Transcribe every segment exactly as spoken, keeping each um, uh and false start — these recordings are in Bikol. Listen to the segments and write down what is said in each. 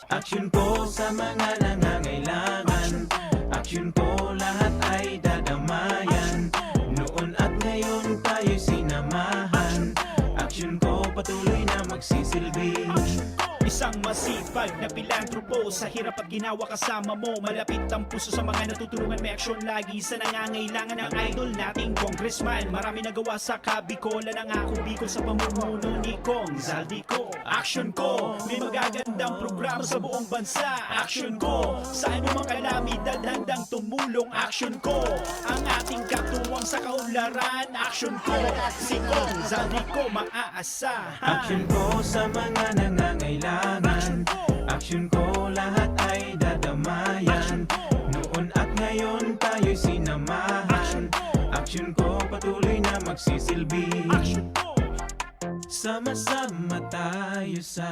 Aksyon ko sa mga nangangailangan. Aksyon ko lahat ay dadamayan. Noon at ngayon tayo'y sinamahan. Aksyon ko patuloy na magsisilbi. Isang masipag na pilantropo, sa hirap at ginawa kasama mo. Malapit ang puso sa mga natutulungan, may aksyon lagi sa nangangailangan. Ang idol nating congressman, marami nagawa sa Kabicol. Nangako Bicol sa pamumuno ni Cong Zaldy Co. Aksyon ko, may magagandang programa sa buong bansa. Aksyon ko, sa anumang kalamidad handang tumulong. Aksyon ko, ang ating katuwang sa kaunlaran. Aksyon ko, si Cong Zaldy Co maaasahan. Aksyon ko sa mga nangangailangan. Aksyon ko, lahat ay dadamayan. Noon at ngayon tayo'y sinamahan. Aksyon ko, patuloy na magsisilbi. Sama-sama tayo sa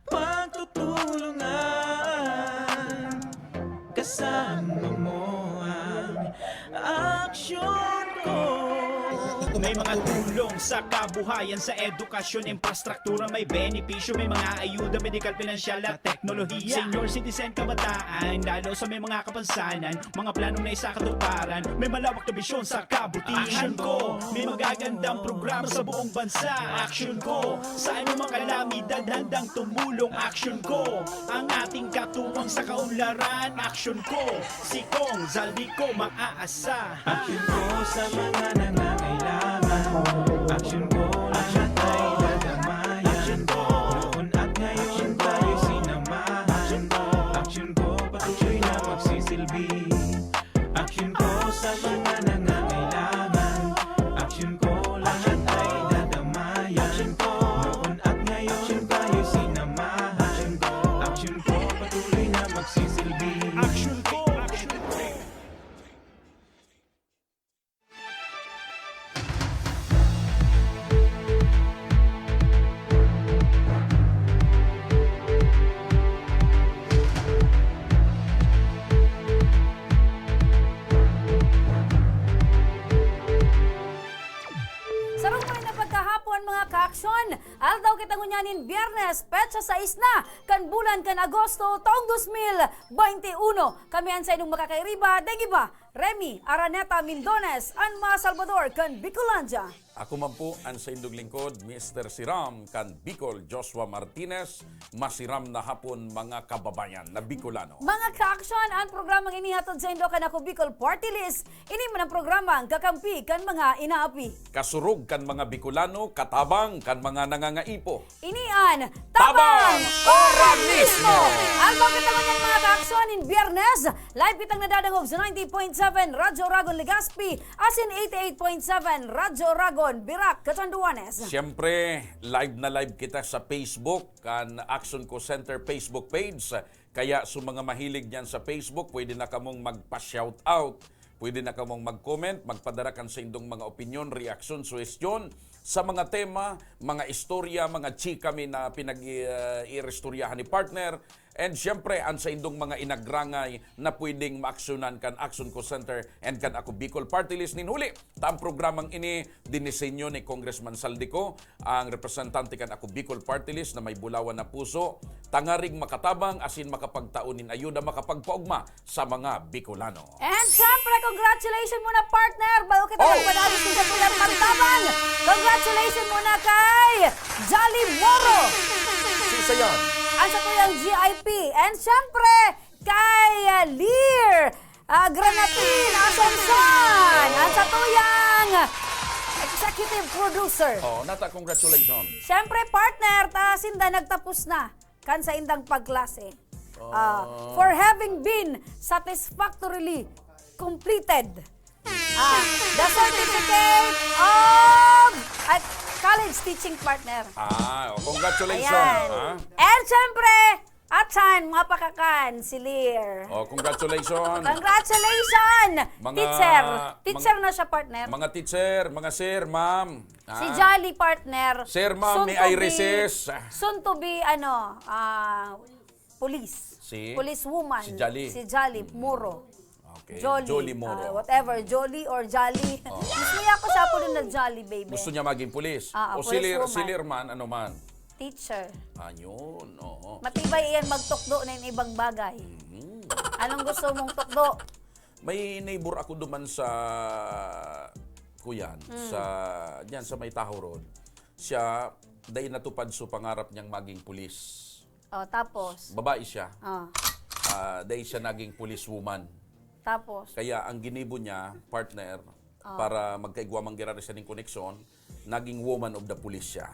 pagtutulungan. Kasama mo ang aksyon ko. May mga tulong sa kabuhayan, sa edukasyon, infrastruktura, may benepisyo, may mga ayuda, medikal, pinansyal at teknolohiya. Senior citizen, kabataan, lalo sa may mga kapansanan, mga planong naisakatuparan, may malawak na bisyon sa kabutihan. Aksyon ko, may magagandang programa sa buong bansa. Aksyon ko, sa anumang kalamidad handang tumulong. Aksyon ko, ang ating katuwang sa kaunlaran. Aksyon ko, si Cong Zaldy Co maaasahan. Aksyon ko sa mga nangangailangan. Aksyon ko, lahat ay dadamayan. Noon at ngayon tayo sinamahan. Aksyon ko, patuloy na magsisilbi. Aksyon ko sa mga nangangailangan. Aksyon ko, lahat ay dadamayan. Noon at ngayon tayo sinamahan. Aksyon ko, patuloy na magsisilbi. Aksyon ko, aksyon ko. Sarong maray na pagkahapon, mga kaaksyon. Aldaw kita ngunyan nin Biyernes, petsa sais na kan bulan kan Agosto, taong dos mil baynte uno. Kami an saindong makakairiba, daing iba, Remy Araneta Mindones, an mga Salvador kan Bicolandia. Ako man po an saindong lingkod, Mister Siram kan Bicol, Joshua Martinez. Masiram na hapon, mga kababayan na Bicolano. Mga kaaksyon, ang programang ini hatod saindo kan Ako Bicol Party List. Ini man ang programang kakampi kan mga inaapi. Kasurog kan mga Bicolano, katabang kan mga nangangaipo. Ini an Tabang Ora Mismo! Aldaw kita ngunyan, mga kaaksyon, nin Biyernes, live kitang nadadangog sa ninety point seven Radyo Oragon Legazpi, asin eighty-eight point seven Radyo Oragon Virac, Catanduanes. Siyempre, live na live kita sa Facebook, kan Aksyon Ko Center Facebook page. Kaya sa mga mahilig niyan sa Facebook, pwede na kamong magpa-shoutout. Pwede na kamong mag-comment, magpadara kan saindong mga opinyon, reaksyon, suhestyon sa mga tema, mga istorya, mga chika mi na pinag-, eh, iristoryahan ni partner. And siyempre, ang saindong mga inagrangay na pwedeng maaksyonan kan Aksyon Ko Center and kan Ako Bicol Party List. Nin huli, ta ang programang ini dinisenyo ni Congressman Zaldy Co, ang representante kan Ako Bicol Party List na may bulawan na puso, tangaring makatabang asin makapagtao nin ayuda, makapagpaogma sa mga Bicolano. And syempre, congratulations muna, partner! Bago kita Oh! magpadagos sa tuyang pagtabang, congratulations muna kay Jolly Moro! Sisa yan? Ang sa tuyang G I P. And syempre, kay, uh, Lear, uh, Granatin Asuncion! Ang sa tuyang executive producer. Oh, Nata, congratulations. Syempre, partner, ta sinda nagtapos na kan saindang pagklase. Ah, Ah. for having been satisfactorily completed. Ah, the certificate of, ay, college teaching partner. Ah, oh, congratulations, Ayan. ha? And syempre, Achan, mga pakakan, si Lear. Oh, congratulations. Congratulations! Mga, Teacher. Teacher mga, na siya, partner. mga teacher, mga sir, ma'am. Si Ah. Jolly, partner. Sir, ma'am, Soon may to I be, resist. soon to be, ano, ah, police. Si? Police woman. Si Jolly. Si Jolly Mm. Muro. Kay Jolly. Jolly Moro. Ah, whatever, Jolly or Jolly. Oo. Gusto niya ako siya po na Jolly, baby. Gusto niya maging pulis. Ah, O si Lir-, si policewoman. Lirman, ano man? Teacher. Ayun, oo. Matibay iyan magtukdo na yung ibang bagay. Mhm. Anong gusto mong tukdo? May neighbor ako duman sa, kuyan, Mm. sa, diyan sa may Tahaw Road. Siya, dai natupad so pangarap niyang maging pulis. Oh, tapos? Babae siya. Oh. Ah, dai siya naging policewoman. Tapos? Kaya ang ginibo niya, partner, Oh. para magkaigwa man giraray siya ning koneksyon, naging woman of the police siya.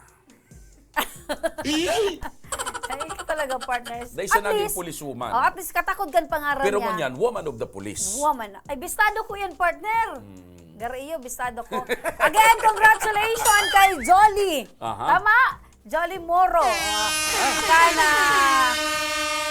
Ay, ikaw talaga, partners. Dahil siya At naging least, policewoman. Oh, at least katakod kan pangaran Pero niya. Ngunyan, woman of the police. Woman. Ay, bistado ko yan, partner. Hmm. Garo iyo, bistado ko. Again, congratulations kay Jolly. Aha. Tama? Jolly Moro. Ah, kan, ah,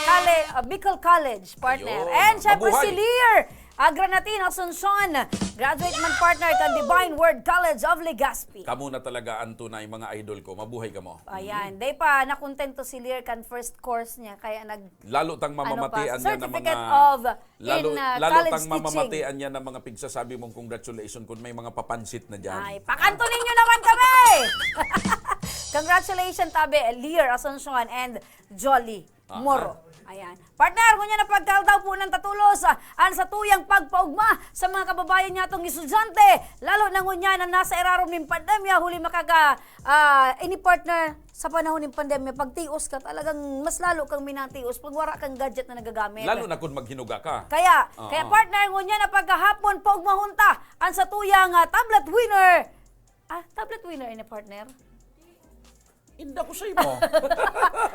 Kale-, ah, Bicol College, partner. Ayun. And syempre, Mabuhay. si Lear, ah, Granatin Asuncion. Graduate man, partner, kan Divine Word College of Legazpi. Kamo na talaga ang tunay mga idol ko. Mabuhay kamo. Ayan. Mm. Day pa, nakontento si Lear kan first course niya. Kaya nag-, Lalo tang ano pa, mamamatian niya ng certificate mga, of lalo, in, uh, lalo college tang teaching. Mamamatian niya ng mga pigsasabi mong congratulations kung may mga papansit na dyan. Ay, pakanto ninyo naman kami! Congratulations, tabi, Lear Asuncion and Jolly Aha. Moro. Ayan. Partner, ngunyan na pagkaldaw po ng tatulos, ah, ang satuyang pagpaugma sa mga kababayan niya atong estudyante, lalo na ngunyan na nasa irarom ning pandemya, huli makaga-, ah, ini partner, sa panahon ning pandemya, pag tios ka, talagang mas lalo kang minatios pag wara kang gadget na nagagamit. Lalo na kung maghinuga ka. Kaya, Oo. kaya partner, ngunyan na pagkahapon, paugmahon ta ang satuyang, ah, tablet winner. Ah, tablet winner ini, partner? Inda ko sa imo.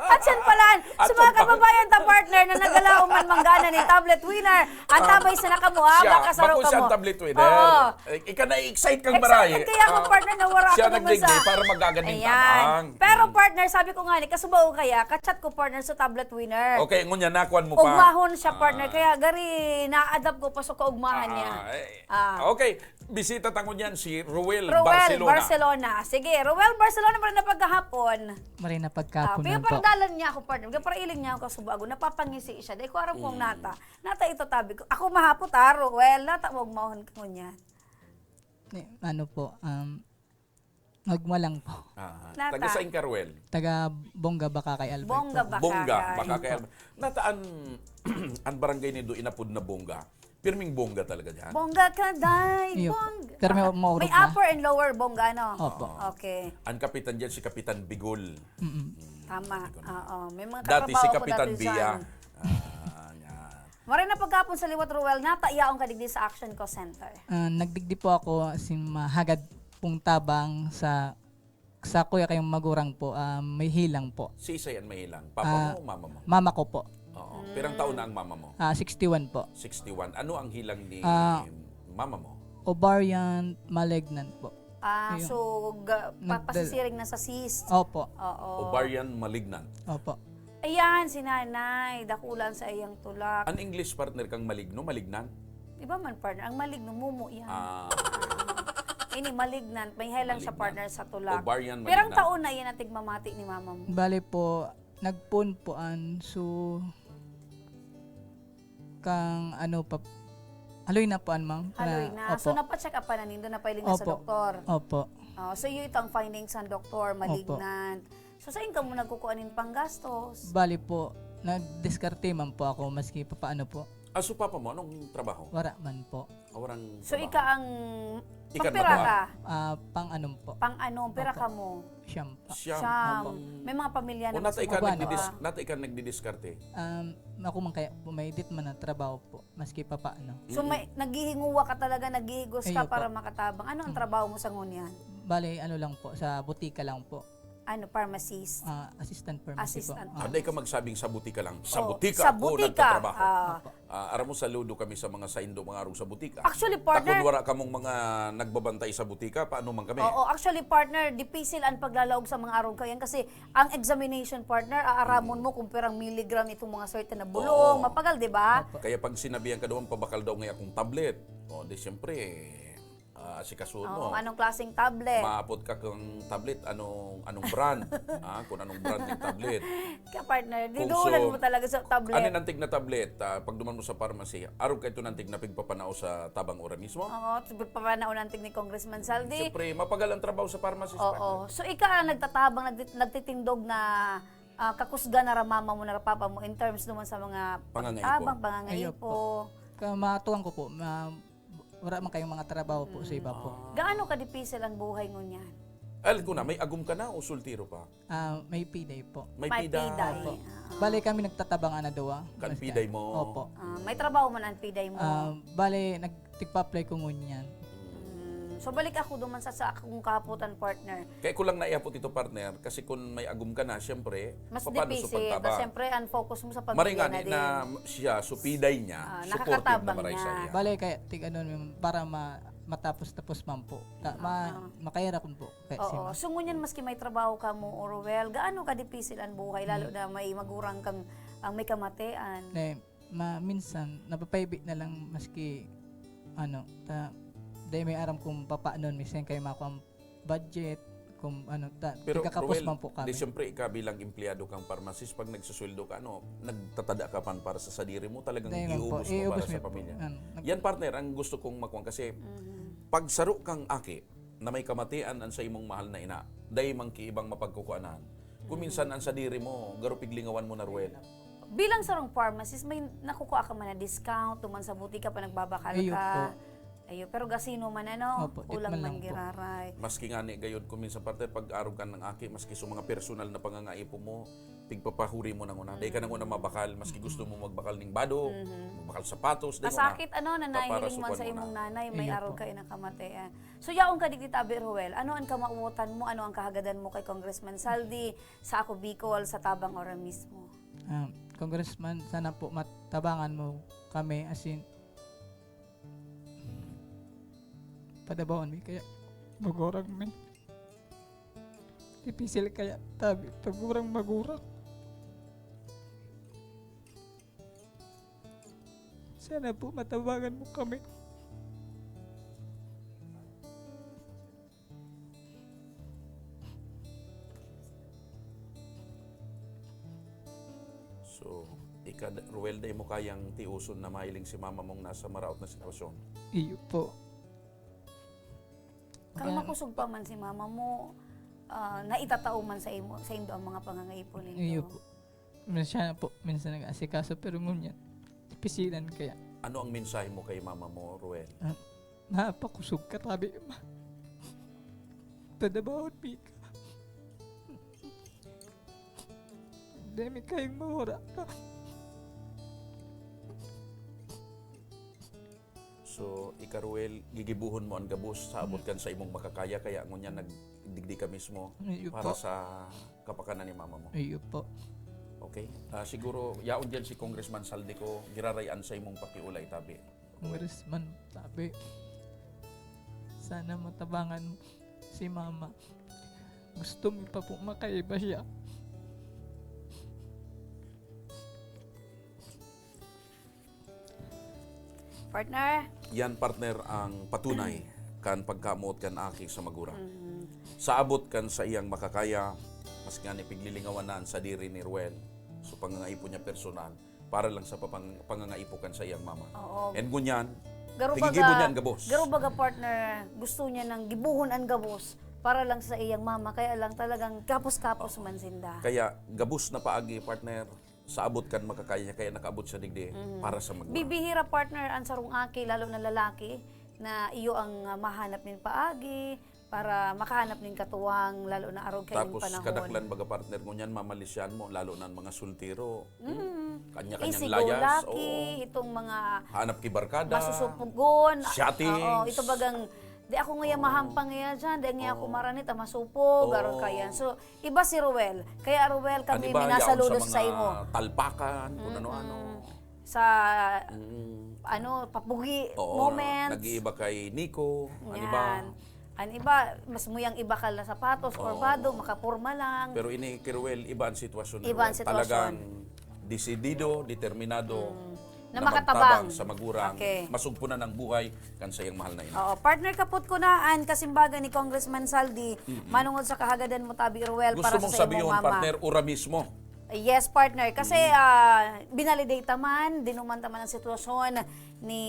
At yan pala, At sa mga yan pa. kababayan ta, partner, na nagalaom man manggana ni tablet winner, ang Ah. tabay sa nakamo, ha? Siya, Baka saro bako siya kamo. ang tablet winner. Oo. Eh, ika na-excite kang Excited baray. kaya ako, Ah. partner, na wara Siya ako naman nagdigdi sa para magaganing Ayan. tabang. Pero, Mm. partner, sabi ko nga ni, kasubaw ko kaya, ka-chat ko, partner, sa tablet winner. Okay, ngunyan, nakuan mo pa. Ugmahon siya, partner, Ah. kaya gari, na-adapt ko pa sa kaugmahan niya. Ah, eh, Ah. okay. Bisita ta ngunyan si Ruel Ruel Barcelona. Barcelona. Sige, Ruel Barcelona, maray na pagkahapon. Maray na pagkahapon Ah, man po. pinaparadalan niya ako, partner. Pinaparailing niya ako, kasubago. Napapangisi siya. Dahil ko aram kung Mm. nata. Nata ito, tabi ko. Ako mahapot, ha, Ruel. Nata, wag mahon ka ngunyan. Eh, ano po, um, nagmalang po. Ah, Nata. taga saan ka, Ruel? Taga Bongga, Bacacay, Albert Bongga, po. Bacacay. Bongga, Bacacay, Ayun po. Albert. Nata an, an barangay nindo inapod na Bongga. Pirming bongga talaga diyan. Bongga ka, day, Iyo po. bongga. Pero may Ah, maurog may na. upper and lower bongga, no? Opo. Oo. Okay. Ang kapitan diyan si Kapitan Bigol. Mm-mm. Mm, Tama. sabi ko na. Oo. May mga Dati si katrabaho ko Kapitan dati Bia. dyan. Ah, yan. Maray na pagkapon sa liwat, Ruel, nata yaon ka digdi sa Action Call Center. Ah, nagdigdi po ako, si mahagad pong tabang sa sa kuya kayong magurang po, ah, may hilang po. Sisay an mahilang? Papa Ah, mo o mama mo? mama ko po. Oo. Pirang Mm. taon na ang mama mo? Ah, sixty-one po. Sixty-one. Ano ang hilang ni Ah, mama mo? ovarian malignant po. Ah, Ayun. so, ga-, pa-, Nagdal- pasisiring na sa cyst. Opo. Oo. Ovarian malignant. Opo. Ayan, si nanay, dakulan sa iyang tulak. An English, partner, kang maligno, malignant? Iba man, partner. Ang maligno, mumo yan. Ah. Ini, malignant. May hilang siya, Malignant. partner, sa tulak. Ovarian Pirang malignant. taon na yan ang tigmamati ni mama mo? Bale po, nagpoon po an, so, kang ano pa, haloy na po an, ma'am. Haloy Na, na. So, opo. napa-check up pa na nindo, napailing na sa Opo. doktor? Opo. Oh, so, yun ito ang findings ng doktor, Opo. malignant. So, saan ka mo nagkukuha nin panggastos? Bali po, nagdiskarte man po ako maski papaano po. Ah, so papa mo, anong trabaho? Wala man po. Ah, warang So, trabaho. ika ang Ika ang pagpira nagkuha? ka? Ah, pang-anom po. Pang-anom, pira Opo. ka mo? Siyam po. Siyam. Siyam. Opo. May mga pamilya O, na nata gusto ika mo Opo, ano? nagdidis-, nata ika nagdidiskarte? Um, ako man kaya po, may dit man na trabaho po, maski papaano. So, Mm. may, naghihinguwa ka talaga, naghihigos ka Ayun po. para makatabang. Ano ang Mm. trabaho mo sa ngunyan? Bale, ano lang po, sa butika lang po. Ano, pharmacist? Ah, assistant pharmacy Assistant po. Ah. Anday ka magsabing sa butika lang. Sa Oh, butika sa ako butika. nagtatrabaho. Ah. Opo. Ah, aram mo, saludo kami sa mga saindo mga arog sa butika. Actually, partner Takon wara kamong mga nagbabantay sa butika, paano man kami? Oo, actually, partner, dipisil ang paglalaog sa mga arog kayan kasi ang examination, partner, aaramon Mm. mo kung pirang milligram itong mga certain na bulong. Oo. Mapagal, di ba? Opo. Kaya pag sinabihan ka doon, pabakal daw ngayon akong tablet. O, di siyempre, ah, asikasuhon Oo, mo. Anong klaseng tablet? Maapot ka kung tablet, anong anong brand? Ah, kung anong brand ng tablet. Ka partner, di Kung duulan so, mo talaga sa tablet. Ano nantig na tablet? Ah, pagduman mo sa pharmacy, arog ka ito nantig na pigpapanao sa tabang ora mismo? Oo, pagpapanao nantig ni Congressman Saldi. Siyempre, mapagal ang trabaho sa pharmacist. Oo. So, ika ang nagtatabang, nagtit- nagtitindog na ah, kakusga na ra mama mo na ra papa mo in terms naman sa mga Pangangaipo. pagtabang, pangangaipo. Ayun po. Kamatuan ko po, ma, wala man kayong mga trabaho po sa iba po. Gaano ka dipisil ang buhay ngunyan? Al, ko na, may agom ka na o soltero pa? Ah, may piday po. May, May piday. piday. Opo. Ah. Bale kami nagtatabang na duwa. Kan Basta- piday mo. Opo. Ah, may trabaho man ang piday mo. Ah, bale, nagtigpa-apply ko ngunyan. Mm, so balik ako duman sa, sa akong kahapotan, partner. Kaya ko lang naihapot ito, partner, kasi kung may agom ka na, siyempre, Mas paano sa dipisil. pagtabang? Kasi siyempre, ang focus mo sa pamilya Maringan na din. na siya, supiday niya, Ah, supportive nakakatabang na maray niya. sa iya. Bale, kaya tig ano yung para ma, matapos-tapos man po. Ta, ma, makaya ra kun po. Kaya si Oo. ma. So ngunyan, maski may trabaho ka mo, Orwell, gaano ka dipisil ang buhay, lalo na may magurang kang ang may kamatean? Ne, ma, minsan, napapaibi na lang maski, ano, ta, dahil may aram kung papaano, minsan kayo makuha ang budget, kung ano, ta, Pero, tigakapos Ruel, man po kami. Di siyempre, ika bilang empleyado kang pharmacist, pag nagsusweldo ka, ano, nagtatada ka pan para sa sadiri mo, talagang Dahil man po, iubos mo iubos para sa mo po. pamilya. Ano, nag- Yan, partner, ang gusto kong makuha kasi Mhm. pag saro kang aki na may kamatean an sa imong mahal na ina, dai man ki ibang mapagkukuanan. Kung minsan ang sadiri mo, garo piglingawan mo na, Ruel. Bilang sarong pharmacist, may nakukuha ka man na discount, duman sa butika pa nagbabakal Iyo ka. po. Ayo, pero gasino man ano, Opo, kulang tikman man lang po. giraray. Maski nga ni gayon, kung minsan, partner, pag arog ka ng aki, maski sa mga personal na pangangaipo mo, pigpapahuri mo nang una. Dai ka nang una mabakal, maski gusto mo magbakal ning bado, magbakal sapatos, dai mo na. Masakit ano na nahihiling mo Paparasukan sa mo imong na. Nanay, may Iyo arog po. ka inakamatean. So, yaon ka digdi tabi, Ruel. Ano ang kamautan mo? Ano ang kahagadan mo kay Congressman Saldi, sa Ako Bicol, sa Tabang Ora mismo? Ah, Congressman, sana po matabangan mo kami, as in, padabawan mi kaya magurang mi. Dipisil kaya tabi pagurang magurang. Sana po matabangan mo kami. So, ika, Ruel, dai mo kayang tioson na mahiling si mama mong nasa maraot na sitwasyon? Iyo po. Kan Kaya- makusog pa man si mama mo, ah, naitatao man sa imo, sa indo ang mga pangangaipo nindo. Iyo po. Minsan po, minsan nag-asikaso, pero ngunyan, pisilan kaya. Ano ang mensahe mo kay mama mo, Ruel? Ah, napakusog ka tabi, ma. Tadabahon mi ka. Dai mi kayang mawara ka. So, ika, Ruel, gigibuhon mo ang gabos sa abot kan sa imong makakaya, kaya ngunyan nagdigdi ka mismo Iyo para po. sa kapakanan ni mama mo. Iyo po. Okay? Ah, siguro, yaon diyan si Congressman Saldi ko, giraray-an sa imong pakiulay, tabi. Congressman, tabi. Sana matabangan si mama. Gusto mi pa po makaiba siya. Partner? Yan, partner, ang patunay kan pagkamoot kan aki sa magurang. Mhm. Sa abot kan sa iyang makakaya, mas nga ni piglilingawan na ang sadiri ni Ruel, so pangangaipo niya personal, para lang sa papang, pangangaipo kan sa iyang mama. Oo. And ngunyan, Garo tigigibo baga, niyan gabos. Garo baga, partner, gusto niya nang gibuhon ang gabos para lang sa iyang mama, kaya lang talagang kapos-kapos man sinda. Kaya gabos na paagi, partner, sa abot kan makakaya niya, kaya nakaabot siya digdi Mhm. para sa magurang. Bibihira, partner, ang sarong aki, lalo na lalaki, na iyo ang ah, mahanap nin paagi para makahanap nin katuwang, lalo na arog kaining Tapos panahon. Kadaklan baga, partner, ngunyan mamalisyan mo, lalo na ang mga sultiro. Mm. Kanya-kanyang Easy go layas. lucky, Oo. Itong mga Hanap kibarkada. masusupugon. Shottings. Oo, ito bagang, di ako nga Oo. mahampang nga dyan, di nga ako Oo. maranit, ah, masupog, Oo. garo kayan. So, iba si Ruel. Kaya Ruel, Ang kami iba, yaon minasaludo sa sa mga imo. talpakan, kung ano-ano. Mm. Sa, Mm. ano, papugi Oo, moments. nag-iiba kay Nico, ang iba. Yan. Ang iba, mas muyang ibakal na sapatos or Oo. bado, makaporma lang. Pero ini, Kiruel, iba ang sitwasyon. Iba ang Ruel. sitwasyon. Talagang desidido, determinado. Mm. Na na makatabang. Magtabang sa magurang, Okay. masugpunan ang buhay kan saiyang mahal na ina. Oo, partner, kapot ko na an kasimbagan ni Congressman Saldi, Mm-mm. manungod sa kahagadan mo, Tabi Ruel, Gusto para sa mong sabi saimong yun, mama. partner, ura mismo? Yes, partner. Kasi, Mm. ah, binalidate ta man, dinuman ta man ang sitwasyon ni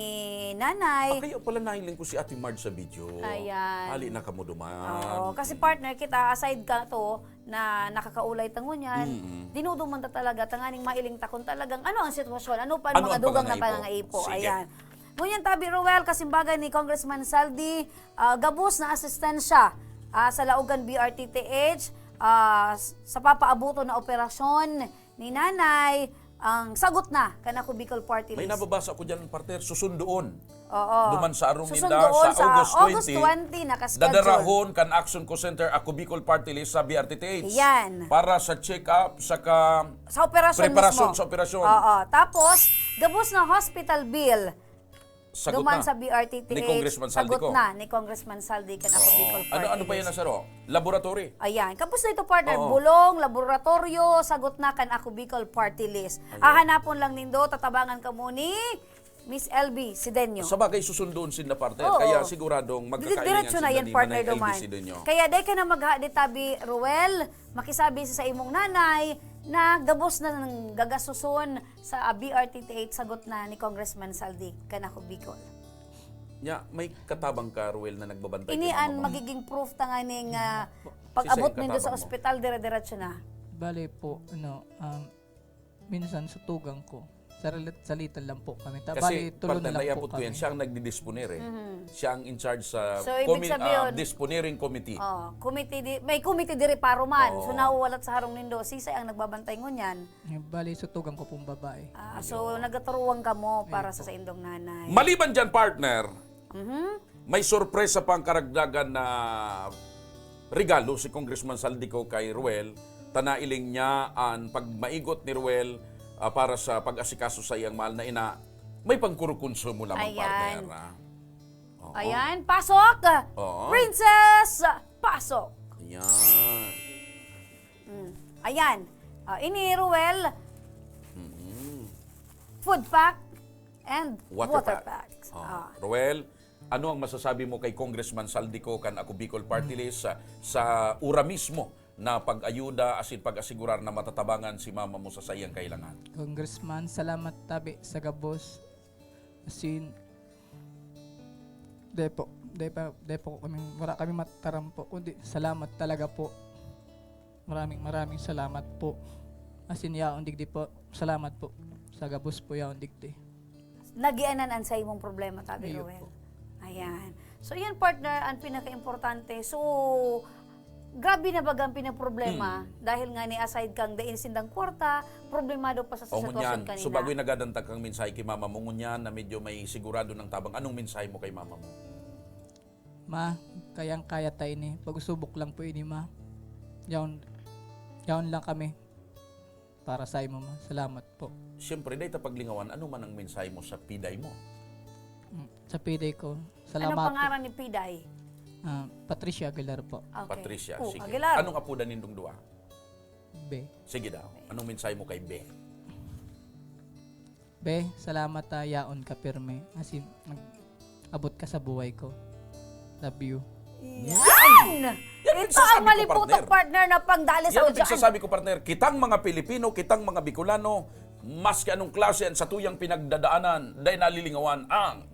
Nanay. Ah, kaya pala nahiling ko si Ate Marge sa video. Ayan. Hali na kamo duman. Oo, kasi Mm. partner, kita, aside ka to, na nakakaulay ta ngunyan, Mm. dinuduman ta talaga, tanganing mailing ta kung talagang ano ang sitwasyon, ano pa ang Ano mga ang dugang na pangangaipo? pangangaipo. Sige. Ayan. Ngunyan, Tabi Ruel, kasimbagan ni Congressman Saldi, ah, gabos na asistensya, ah, sa Laogan B R T T H, ah, s-, sa papaabuton na operasyon ni Nanay, ang sagot na kan Ako Bicol Party May List. nababasa ko dyan, partner, susundoon. Oo. Duman sa arong ninda Susundoon sa sa August August twenty, twenty, nakaschedule. dadarahon kan Action Call Center Ako Bicol Party List sa B R T T H. Yan. Para sa check-up, saka Sa operasyon preparasyon mismo. sa operasyon. Oo. Tapos, gabos na hospital bill. Sagot Duman na sa B R T T H, ni Congressman Saldi sagot ko. na ni Congressman Saldi kan Ako Oo. Bicol Ano, Party ano pa yan List. na saro? Laboratory? Ayan. Kapos na ito, partner. Oo. Bulong, laboratoryo, sagot na kan Ako Bicol Party List. Ayan. Hahanapon lang nindo, tatabangan kamo ni Miss L B Sidenyo. Sa bagay, susundoon sinda, partner. Oo. Kaya siguradong Di-, magkakainingan diretso na sinda yan, ni partner Manay L B Duman. Sidenyo. Kaya dai ka na maghadi, Tabi Ruel, makisabi sa, sa imong nanay na gabos na nang gagasuson sa B R T T H, sagot na ni Congressman Saldi kan Ako Bicol. Nya, may katabang ka, Ruel, na nagbabantay Ini kay an mama mo? magiging proof ta nga ning, ah, Sisay pag-abot ang nindo sa katabang mo? ospital, dire-diretso na. Bale po, ano, um, minsan sa tugang ko, saralit-, salitan lang po kami. Ta-, Kasi, bale, tulon partner, lang po naiabot ko yan, kami. siya ang nagdidisponer eh. Mhm. Siya ang in charge sa So, ibig comi-, sabihin, ah, disciplinary committee. Oh, committee di-, may committee diri paro man. So, Oo. nawawalat sa harong nindo. Sisay ang nagbabantay ngunyan? Eh, bale, sa tugang ko pong babae. Ah, Ayun. so, nagkaturuan kamo para Ayun sa po. saindong nanay. Maliban dyan, partner, Mhm. may sorpresa pang karagdagan na regalo si Congressman Saldico kay Ruel, ta nailing niya an pagmaigot ni Ruel, ah, para sa pag-asikaso sa iyang mahal na ina. May pangkurukonsumo lamang, Ayan. partner, ah. Oo. Ayan, pasok! Oo. Princess, pasok! Ayan. Mm. Ayan. Ah, ini, Ruel, Mm. food pack and Water water pack. packs. Ah. Ah. Ruel, ano ang masasabi mo kay Congressman Saldico kan Ako Bicol Party Mm. List sa, sa ura mismo na pag-ayuda asin pag-asigurar na matatabangan si mama mo sa saiyang kahilangan? Congressman, salamat tabi sa gabos. As in, di po, di pa, di po kami, wala kami mataram po, kundi salamat talaga po. Maraming, maraming salamat po. As in, yaon digdi po. Salamat po. Sa gabos po yaon digdi. Nagianan an sa imong problema, tabi, Iyo Ruel. po. Ayan. So, yan, partner, ang pinaka-importante. So, grabe na baga ang pinaproblema Hmm. dahil nga ni aside kang dain sindang kwarta, problemado pa sa O, sitwasyon ngunyan, kanina. So, bago'y nagadantag kang mensahe kay mama mo, ngunyan na medyo may sigurado ng tabang, anong mensahe mo kay mama mo? Ma, kayang-kaya ta ini. Pag-usubok lang po ini, ma. Yaon, yaon lang kami. Para sa imo, ma. Salamat po. Siyempre, dahil ta paglingawan, ano man ang mensahe mo sa piday mo? Mm, sa piday ko, Ano salamat po. pangaran ni piday? Ah, Patricia Aguilar po. Okay. Patricia, Oh, sige. Aguilar. Anong apodan nindong duwa? Be. Sige daw. Anong mensahe mo kay Be? Be, salamat, ah, yaon ka pirmi. As in, nag-abot ka sa buhay ko. Love you. Yan! Yan Ito ang pagsasabi ko, maliputok, partner. partner, na pangdali sa Yan ang audience. pagsasabi ko, partner. Kitang mga Pilipino, kitang mga Bicolano, maski anong klase ang satuyang pinagdadaanan, dai nalilingawan ang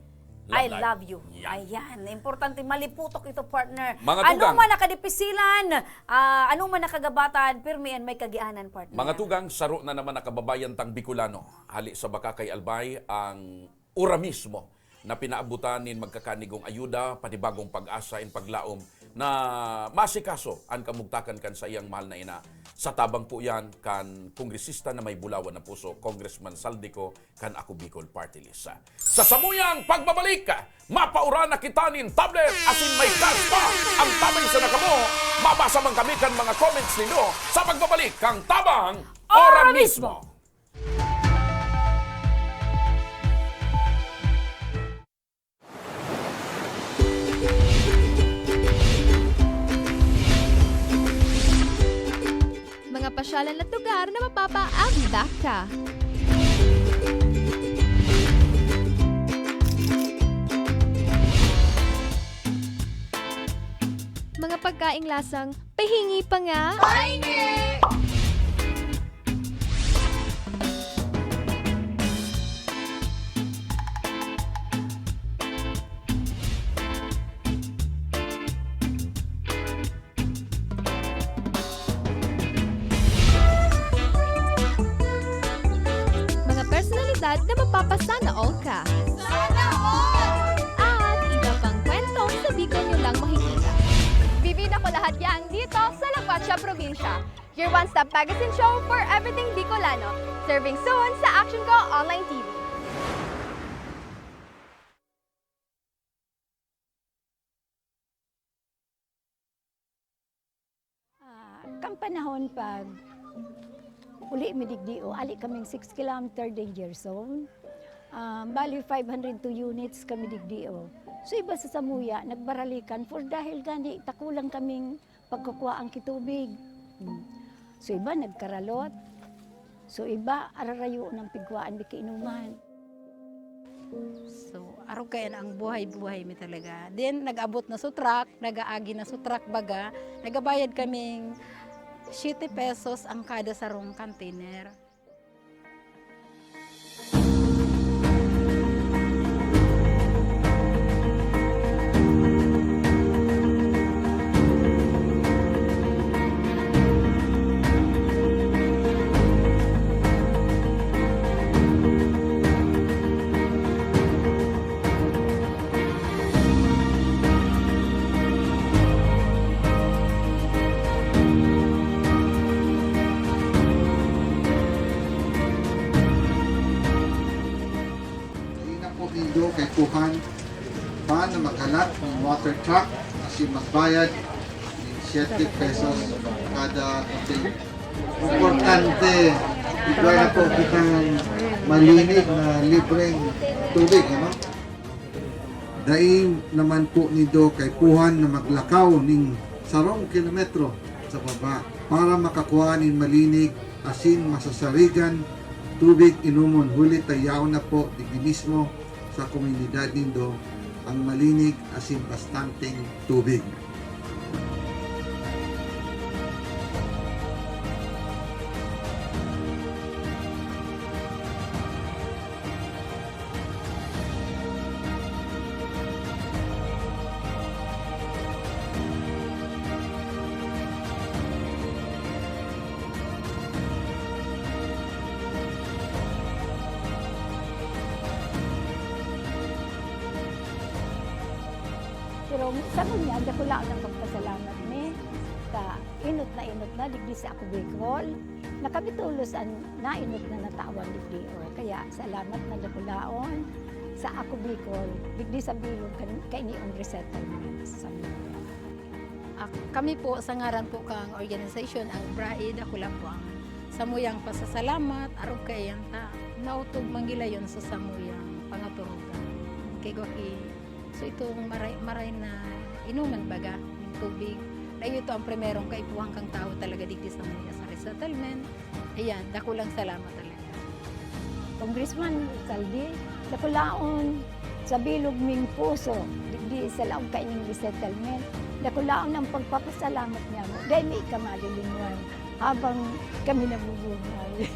love I life. love you. Yan. Ayan. Importante, maliputok ito, partner. Mga Ano tugang. man nakadipisilan, ah, ano man nakagabatan, pirmi yan, may kagianan, partner. Mga tugang, saro na naman na kababayan tang Bicolano. Hali sa Bacacay, Albay, ang ura mismo na pinaabutan nin magkakanigong ayuda, panibagong pag-asa, in paglaom na masikaso an kamugtakan kan saiyang mahal na ina. Sa tabang po yan kan kongresista na may bulawan na puso, Congressman Saldico, kan Ako Bicol Party List. Sa samuyang pagbabalik, mapaura na kita nin tablet asin may cash pa. Ang tabay sa nakamo, mabasa man kami kan mga comments ninyo sa pagbabalik kang Tabang Ora Ora Mismo. Mismo. Mga pasyalan at lugar na mapapaabdak ka. pagkaing lasang pahingi pa nga. Pahingi! Mga personalidad na mapapasana all ka. Sana all! At iba pang kwentong sa Bicol nyo lang makikita. Bibida ko lahat yan dito sa La Cuacha Probinsya. Your one-stop magazine show for everything Bicolano. Serving soon sa Action Ko Online T V. Ah, kan panahon pag uli mi digdi, o, ali kaming six kilometer danger zone. Ah, bali, five hundred two units kami digdi, o. So, iba sa samuya, nagbaralikan for dahil gani, takulang kaming pagkukuhaan ki tubig. Hmm. So, iba nagkaralot. So, iba ararayo ng pigkuhaan mi kainuman. So, arog kaya na ang buhay-buhay mi talaga. Then, nag-abot na sa truck, nag-aagi na sa truck baga, nagabayad kaming siyete pesos ang kada sarong container. Dai na po nindo kaipuhan pa na maghalat nin water truck asin magbayad nin siyete pesos kada container. Importante, igwa na po kitang malinig na libreng tubig, ano? Dai naman po nindo kaipuhan na maglakaw nin sarong kilometro sa baba para makakua nin malinig asin masasarigan tubig inomon, huli ta yaon na po digdi mismo sa komunidad nindo ang malinig asin bastanteng tubig. Pero sa ngunyan, dakulaon ang pagpasalamat mi ta enot na enot na digdi sa Ako Bicol, na kami tolos an naenot na natawan digdi, o. Kaya salamat na dakulaon sa Ako Bicol, digdi sa bilog kan-, kainiong resettlement sa Sambuanga. Ah, kami po, sa ngaran po kang organisasyon, ang BRAE, dakula po ang samuyang pasasalamat, arog kaiyan ta naotob manggilayon sa samuyang pangaturugan. Kay gwa ki So, itong maray, maray na inuman baga, yung tubig, na ito ang primerong kaipuhan kang tao talaga digdi sa Manila, sa resettlement. Ayan, dakulang salamat talaga. Congressman Saldi, dakulaon sa bilog ming puso, digdi sa laog kaining resettlement, dakulaon ang pagpapasalamat niya mo. Dahil may ika malilinwan habang kami nabubuhay.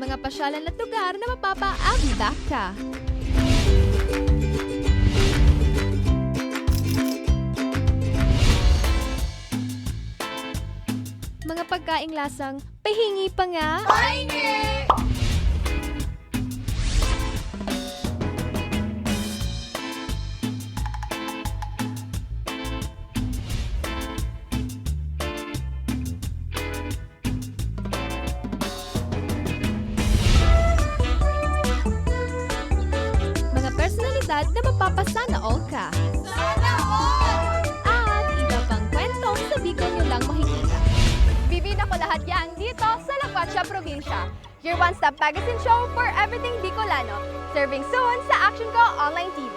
Mga pasyalan at lugar na mapapaabot ka. Mga pagkaing lasang pahingi pa nga. Pahingi! Mga personalidad na mapapasana all ka. Sana all! At iba pang kwentong sa Bicol nyo lang makikita. Bibida ko lahat yan dito sa La Cuacha Probinsya. Your one-stop magazine show for everything Bicolano. Serving soon sa Action Ko Online T V.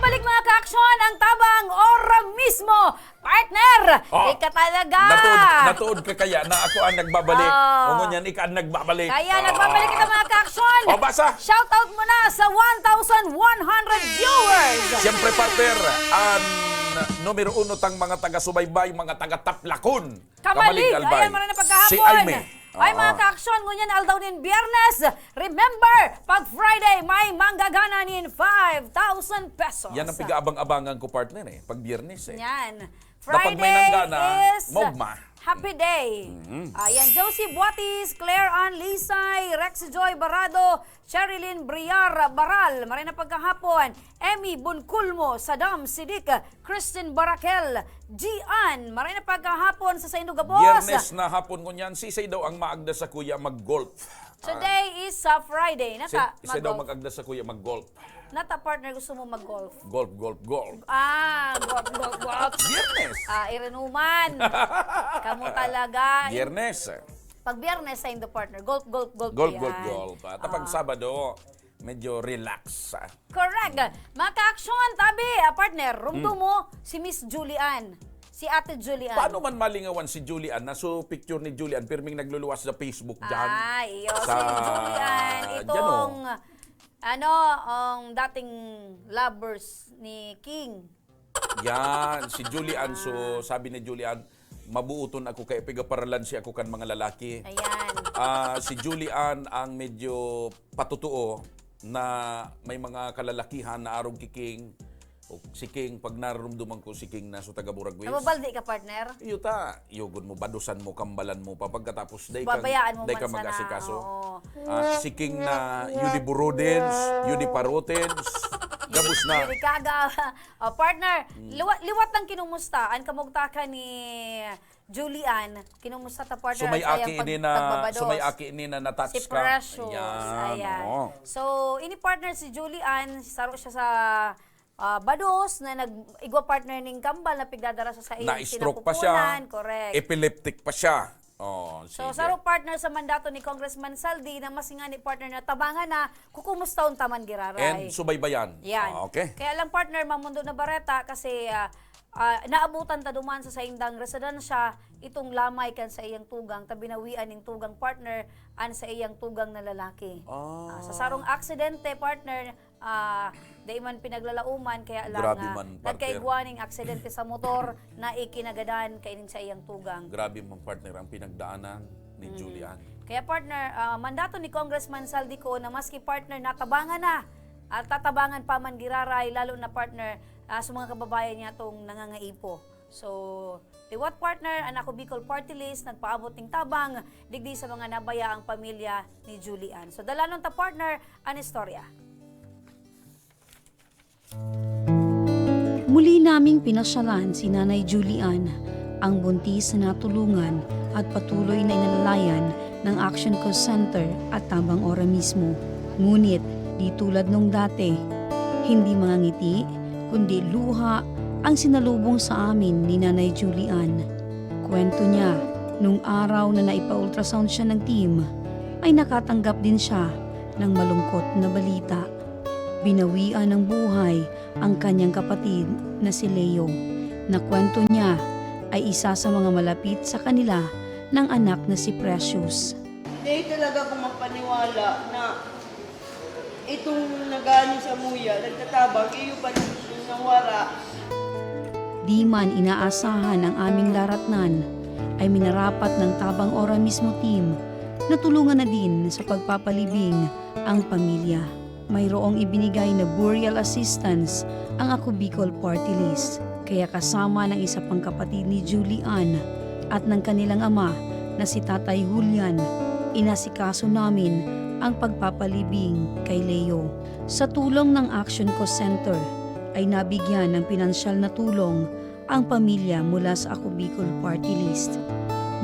Balik, mga ka-aksyon, ang tabang ora mismo. Partner, Oh. ika talaga. Natuod, natuod ka kaya na ako ang nagbabalik. Oh. O ngunyan, ika ang nagbabalik. Kaya Ah. nagbabalik kita, mga ka-aksyon. O, basa. Shoutout muna sa one thousand one hundred viewers. Siyempre, partner, ang numero uno tang mga taga-subaybay, mga taga-Taplacon. Kamalig. Kamalig, Albay. Ayan, maray na pagkahapon. Si Aimee. Ay, Oo. mga ka-aksyon, ngunyan aldaw nin Biyernes. Remember, pag Friday, may manggagana nin five thousand pesos. Yan ang pigaabang-abangan ko, partner, eh. Pag Biyernes, eh. Yan. Kapag may Friday nanggana, is maugma. happy day. Mm. Ayan, Josie Buatis, Claire Ann Lisay, Rex Joy Barado, Cherilyn Briar Baral, maray na pagkahapon. Emmy Bonculmo, Sadam Sidik, Kristen Barakel, Gian, maray na pagkahapon sa saindo gabos. Biyernes na hapon ngunyan, sisay daw ang maagda sa kuya mag-golf? Today is, uh, Friday. Nata, Si-, sisay daw mag-golf. mag-agda sa kuya mag-golf? Nata, partner, gusto mo mag-golf? Golf, golf, golf. Ah, golf, golf, golf. Biyernes. Ah, irinuman. Kamo talaga. Biyernes. Pag Biyernes, saindo, partner, golf, golf, golf Golf, golf, yan. golf. At pag Ah. Sabado, medyo relax, ah. Correct. Mga ka-aksyon, tabi, ah, partner, rumdo Hmm. mo si Miss Julian, si Ate Julian. Paano man malingawan si Julian? Naso picture ni Julian, pirming nagluluwas sa Facebook dyan. Ah, iyo. Sa Si Julian, dyan, oh. itong, ano, ang dating lovers ni King. Yan, si Julian. So, Ah. sabi ni Julian, "Mabuoton ako kaya pigaparalan siya ako kan mga lalaki." Ayan. Ah, si Julian ang medyo patotoo na may mga kalalakihan na arog ki King. O, si King, pag nararumduman ko si King na so taga Buraguis. Nababaldi ka, partner? Iyo ta, iyo gud mo, badusan mo, kambalan mo pa. Pagkatapos, day ka, Babayaan mo day man ka sana. mag-asikaso. Oo. Ah, si King na Yudi Burudins, Yudi Parutins, gabos na. Yudi Kaga. Oh, partner, Hmm. liwat, liwat lang kinumusta an kamugtakan ni Julian. Kinumusta ta, partner, So, may an saiyang aki pag-, ini na, pagbabados? so, may aki ini na na-touch Si ka. Precious. Ayan, Ayan. oo. So, ini, partner, si Julian, saro siya sa, ah, bados na nag-, igwa, partner, ning kambal na pigdadara sa saiyang Na-stroke pa siya. sinapupunan. Correct. Epileptic pa siya. Oh, So, sige. saro, partner, sa mandato ni Congressman Saldi na mas ngani, partner, na tabangan na, kukumustahon ta man giraray. And subaybayan. Yan. Ah, okay. Kaya lang, partner, mamundo na bareta kasi, ah, ah, naabutan ta duman sa saindang residensya itong lamay kan saiyang tugang, ta binawian ning tugang, partner, an saiyang tugang na lalaki. Ah. Ah, sa sarong aksidente, partner, ah, dai man pinaglalauman, kaya lang, Grabe ah, man, partner. nagkaigwa ning aksidente sa motor na ikinagadan kaini sa iyang tugang. Grabe man, partner, ang pinagdaanan ni Mm. Julian. Kaya, partner, ah, mandato ni Congressman Saldi Co na maski, partner, natabangan na at tatabangan pa man giraray, lalo na, partner, ah, sa mga kababayan niya tong nangangaipo. So, liwat, partner, an Ako Bicol Party List nagpaabot ning tabang digdi sa mga nabayaang pamilya ni Julian. So, dalanon ta, partner, an istorya. Muli naming pinasyalan si Nanay Julian, ang buntis na natulungan at patuloy na inalalayan ng Action Call Center at tabang ora mismo. Ngunit di tulad nung dati, hindi mga ngiti, kundi luha ang sinalubong sa amin ni Nanay Julian. Kwento niya, nung araw na naipa-ultrasound siya ng team, ay nakatanggap din siya ng malungkot na balita. Binawian ng buhay ang kanyang kapatid na si Leo, na kwento niya ay isa sa mga malapit sa kanila ng anak na si Precious. Hindi talaga ako mapaniwala na itong nag-aano sa muya, nagtatabang, iyo pa nang nawara. Di man inaasahan ang aming laratnan, ay minarapat ng Tabang Ora Mismo team na tulungan na din sa pagpapalibing ang pamilya. Mayroong ibinigay na burial assistance ang Ako Bicol Party List, kaya kasama ng isa pang kapatid ni Julie Ann at ng kanilang ama na si Tatay Julian, inasikaso namin ang pagpapalibing kay Leo. Sa tulong ng Action Call Center, ay nabigyan ng pinansyal na tulong ang pamilya mula sa Ako Bicol Party List,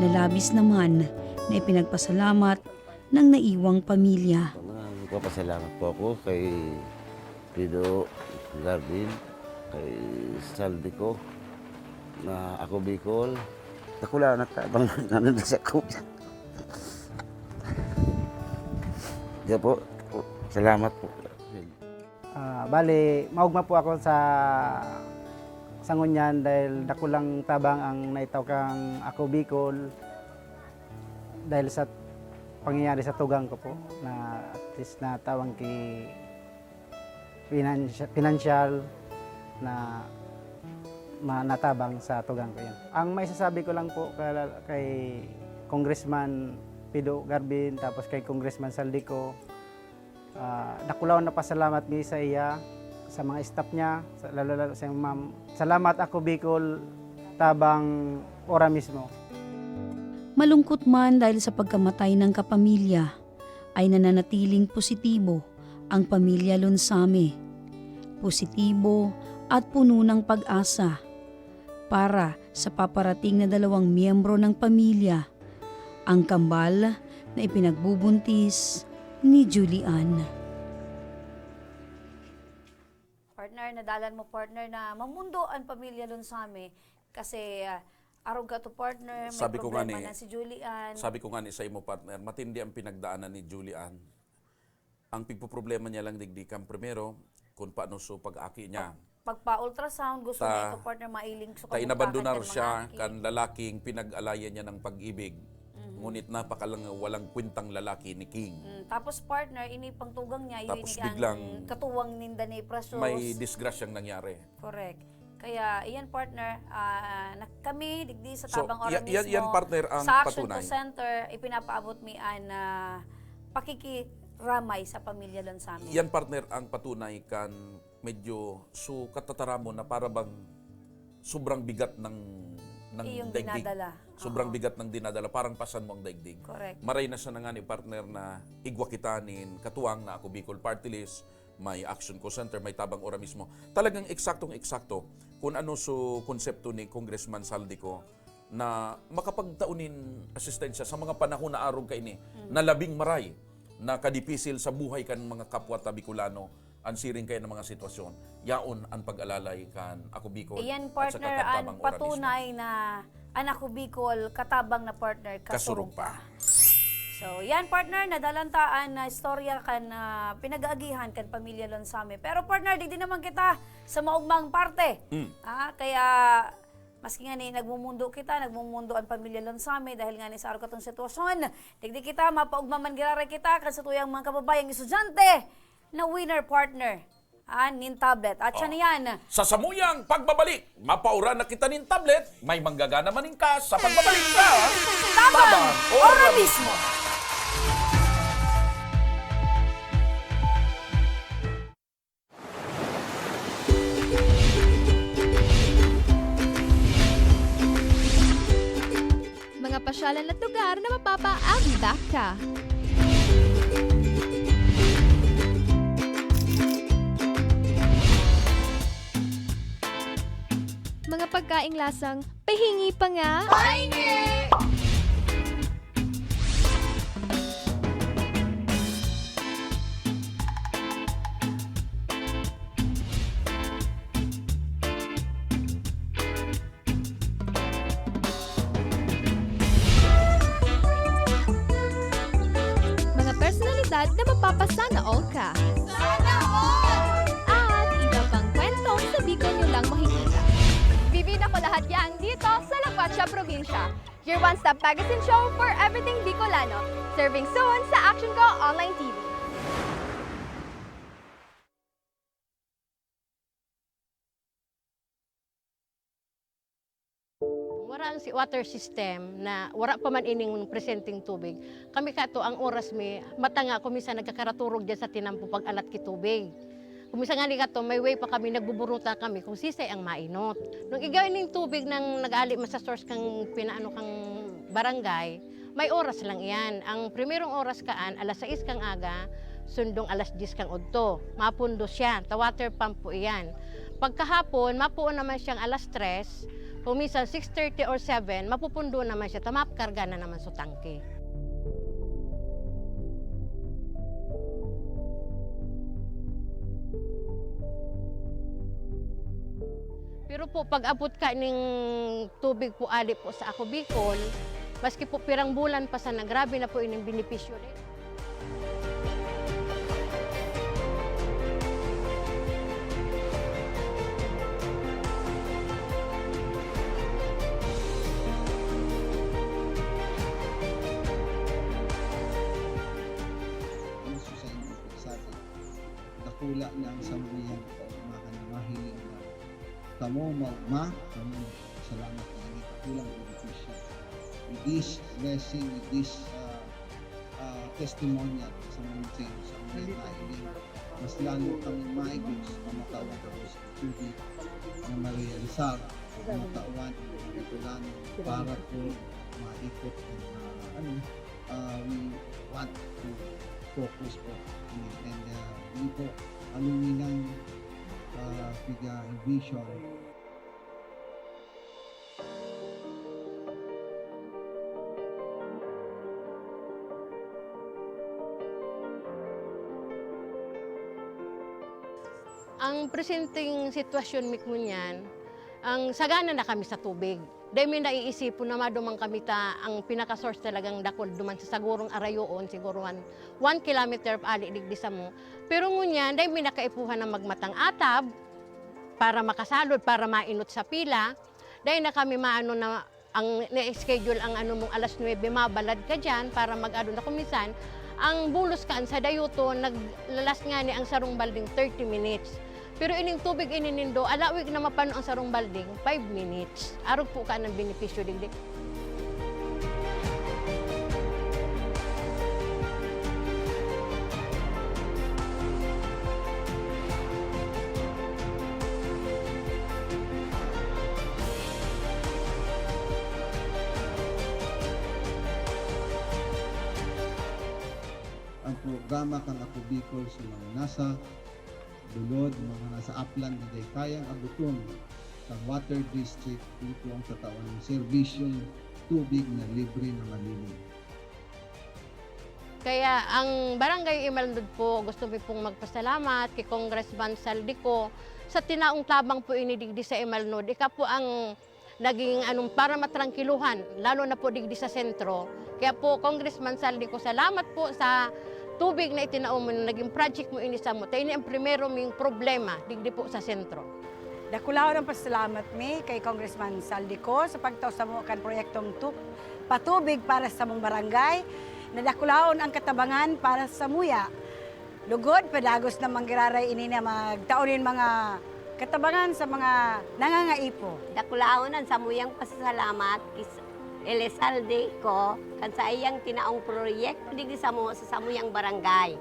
na labis naman na ipinagpasalamat ng naiwang pamilya. Nagpapasalamat po ako kay Pido Garden, kay Saldico, na Ako Bicol. Dakula na tabang namin sa kuya. Kaya po, salamat po. Ah, bale, maogma po ako sa, sa ngunyan dahil dakulang tabang ang naitaw kan Ako Bicol dahil sa pangyayari sa tugang ko po na at least natawan ki finansya-, pinansyal na ma-, natabang sa tugang ko yun. Ang maisasabi ko lang po kala-, kay Congressman Pido Garbin, tapos kay Congressman Saldico, ah, dakulaw na pasalamat mi sa iya, sa mga staff niya, sa, lalo-lalo sa ma'am. Salamat Ako Bicol, tabang ora mismo. Malungkot man dahil sa pagkamatay ng kapamilya, ay nananatiling positibo ang pamilya Lonsame. Positibo at puno ng pag-asa para sa paparating na dalawang miyembro ng pamilya, ang kambal na ipinagbubuntis ni Julian. Partner, nadalan mo, partner, na mamundo ang pamilya Lonsame kasi, ah, arog ka to, partner, may Sabi ko nga problema ni, na si Julian. Sabi ko nga ni sa imo, partner, matindi ang pinagdaanan ni Julian. Ang pigpoproblema niya lang digdi kan primero, kung paano so pag-aki niya. Pag, pagpa-ultrasound, gusto Ta-, niya ito, partner, mailing sa ta inabandonar kamukha kan siya mga aki. Kan lalaking pinag-alayan niya ng pag-ibig. Mhm. Ngunit napakalang walang kwentang lalaki ni King. Mm, tapos, partner, ini pangtugang niya, yun Tapos ini ang biglang katuwang ninda ni Precious. May disgrasyang nangyari. Correct. Kaya, iyan, partner, ah, na, kami, digdi sa So, Tabang Ora ya-, yan, yan, mismo, partner, ang sa Action to patunay. Center, ipinapaabot mi an, ah, pakikiramay sa pamilya Lonsame. Yan, partner, ang patunay kan medyo so katataramon na para bang sobrang bigat ng, ng Iyong daigdig. Dinadala. Sobrang Oo. Bigat ng dinadala, parang pasan mo ang daigdig. Correct. Maray na siya na nga ni partner na igwa kita nin katuwang na Ako Bicol Party List, may Action Call Center, may Tabang Ora mismo. Talagang eksaktong-eksakto kung ano so konsepto ni Congressman Saldico na makapagtao nin asistensya sa mga panahon na arog kaini, Mm. na labing maray, na kadipisil sa buhay kan mga kapwa ta Bicolano, an siring kaya ng mga sitwasyon. Yaon an pag-alalay kan Ako Bicol Iyan, at saka partner, kan an Tabang Ora mismo. Patunay na an Ako Bicol katabang na partner, Kasurog kasurog pa. Pa. So, yan, partner, nadalan ta an, ah, istorya kan, ah, pinag-aagihan kan pamilya Lonsame. Pero, partner, digdi naman kita sa maugmang parte. Mm. Ah, kaya, maski nga ni nagmumundo kita, nagmumundo an pamilya Lonsame dahil nga ni sa arog katong sitwasyon. Digdi kita, mapaugma man giraray kita kan satuyang mga kababayang estudyante na winner, partner. Ah, nin tablet. At siya Oh. niyan. Sa samuyang pagbabalik, mapaura na kita nin tablet, may manggagana man nin cash sa pagbabalik sa Tabang Tabang Ora Ora mismo. Mga pasyalan at lugar na mapapaabot ka. Mga pagkaing lasang pahingi pa nga. Pahingi! Mga personalidad na mapapasana all ka. Sana all! At iba pang kwentong sa Bicol nyo lang makikita. Bibida ko lahat yan dito sa La Cuacha Provincia. Your one-stop magazine show for everything Bicolano. Serving soon sa Action Go Online T V. Wara ang si-, water system na wara pa man ining presenteng tubig. Kami kato, ang oras mi, matanga ko, minsan nagkakaraturog diyan sa tinampo pag-alat ki tubig. Kung minsan nga ni kato, may way pa kami, nagbuburuta kami kung sisay ang mainot. Nung igwa ining tubig nang nag-aali man sa source kang pinaano kang barangay, may oras lang iyan. Ang primerong oras kaan, alas sais kang aga, sundong alas dyes kang udto. Mapundo siya, ta water pump po iyan. Pagkahapon, mapuon naman siyang alas tres, kung minsan six thirty or seven, mapupundo naman siya, ta makarga na naman sa tangke. Pero po, pag-abot ka ning tubig po ali po sa Ako Bicol, maski po pirang bulan pa sana, grabe na po ining benepisyo rin. Yan po, mga kanamahiling na kamo, maugma, kamo, salamat na ini kakulang benepisyo. With this blessing, with this, ah, ah, testimonial sa mga sa mga nailing, mas lalo kami maigos na matawan ako sa tubig na marealisar, na matawan ang mga Bicolano para po maikot ang, ah, ano, ah, we want to focus po. And, ah, yun po, aluminan, ah, piga envision. Ang presenteng sitwasyon mi ngunyan, ang sagana na kami sa tubig. Dai mi naiisipon na maduman kami ta ang pinaka-source talagang dakul duman sa sagurong arayoon, siguro one, one kilometer ali digdi samo. Pero ngunyan, dai mi nakaipuhan na magmatang atab para makasalod, para mainot sa pila. Dai na kami maano na ang na-schedule ang ano mong alas nuebe, mabalad ka diyan para mag-ano na. Kung minsan, ang bulos kaan sa dayuton, naglalas ngani ang sarong balding thirty minutes. Pero ining tubig ini nindo, alawig na mapano ang sarong balding, five minutes. Arog po ka ng benepisyo digdi. Ang programa kan Ako Bicol sa mga nasa lulod, mga nasa upland na dai kayang abuton kan water district, ito ang tatawan ng serbisyong tubig na libre na malinis. Kaya ang Barangay Imalnod po, gusto mi pong magpasalamat kay Congressman Zaldy Co sa tinaong tabang po ini digdi sa Imalnod. Ika po ang naging anong para matrangkiluhan, lalo na po digdi sa sentro. Kaya po, Congressman Zaldy Co, salamat po sa tubig na itinao mo, naging project mo ini samo. Ta ini ang primero ming problema digdi po sa sentro. Dakulaon ang pasalamat mi kay Congressman Zaldy Co sa pagtao samo kan proyektong tu-, patubig para sa samong barangay, na dakulaon ang katabangan para samuya. Lugod, padagos na manggiraray ini na magtao nin mga katabangan sa mga nangangaipo. Dakulaon an samuyang pasasalamat ki Elizalde Co kan saiyang tinaong proyekto digdi samo sa samuyang barangay.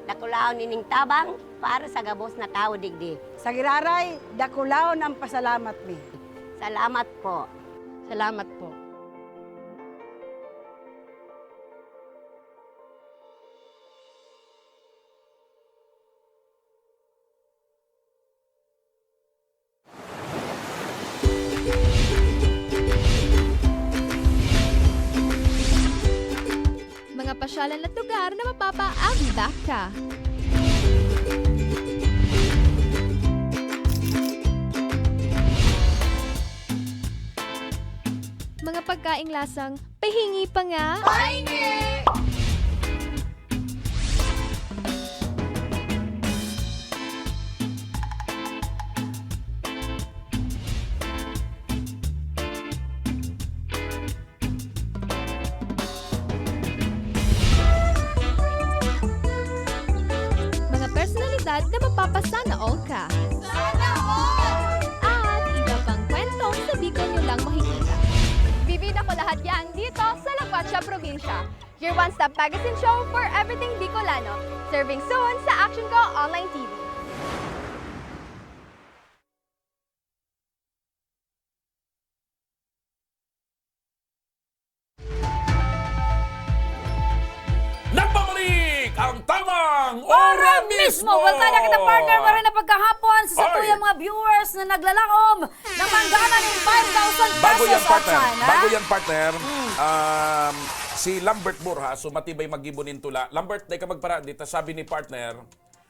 Dakulaon ining tabang para sa gabos na tawo digdi. Sa giraray, dakulaon ang pasalamat mi. Salamat po. Salamat po. Mga pasyalan at lugar na mapapaabibak ka. Mga pagkaing lasang pahingi pa nga. Pahingi! Mga personalidad na mapapasana all ka. Sana all! At iba pang kwentong sa Bicol nyo lang makikita. Bibida ko lahat yan dito sa La Cuacha Probinsya. Your one-stop magazine show for everything Bicolano. Serving soon sa Action Go Online T V. Nagbabalik ang tamang Ora Ora mismo! Mismo! Welcome na kita, partner. Maray na pagkahapon sa Oy! Satuyang mga viewers na naglalaom ng hangganan ng five thousand pesos, Bago yan, partner. Atyan, ha? Bago yan, partner. Mm. Um, si Lambert Borja, so matibay maggibo nin tula. Lambert, dai ka magparadi ta sabi ni partner,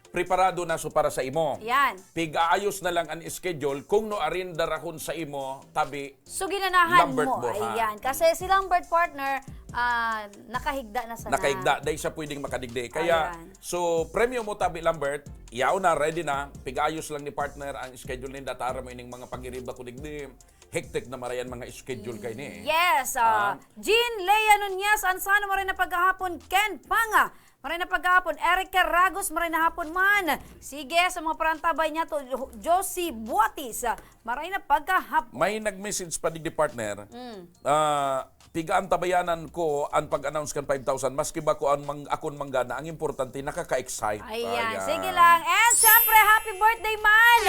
preparado na so para sa imo. Yan. Pig-aayos na lang an schedule kung no arin darahon sa imo, tabi So, ginanahan Lambert mo. Borja. Ayan. Kasi si Lambert, partner, ah, nakahigda na sana. Nakahigda, dai siya pwedeng makadigdi. Kaya, Ayan. so, premyo mo, tabi Lambert, yaw na, ready na. Pig-aayos lang ni partner ang schedule ninda, tara mo ining mga pag-iriba ko digdi. hectic na maray an mga schedule kaini. Yes, ah, Ah. Jean Lea Nunez, Ansano, maray na paghahapon, Ken Panga, maray na paghahapon, Eric Carragos, maray na hapon man. Sige, sa mga parantabay niya to, Jo-, Josie Buatis, ah, maray na paghahapon. May nag-message pa digdi, partner. Mm. Ah, piga antabayanan ko an pag-announce kan five thousand, maski ba ko an mang-, akon manggana, ang importante, nakaka-excite. Ayan, Ayan. sige lang. And syempre, happy birthday man!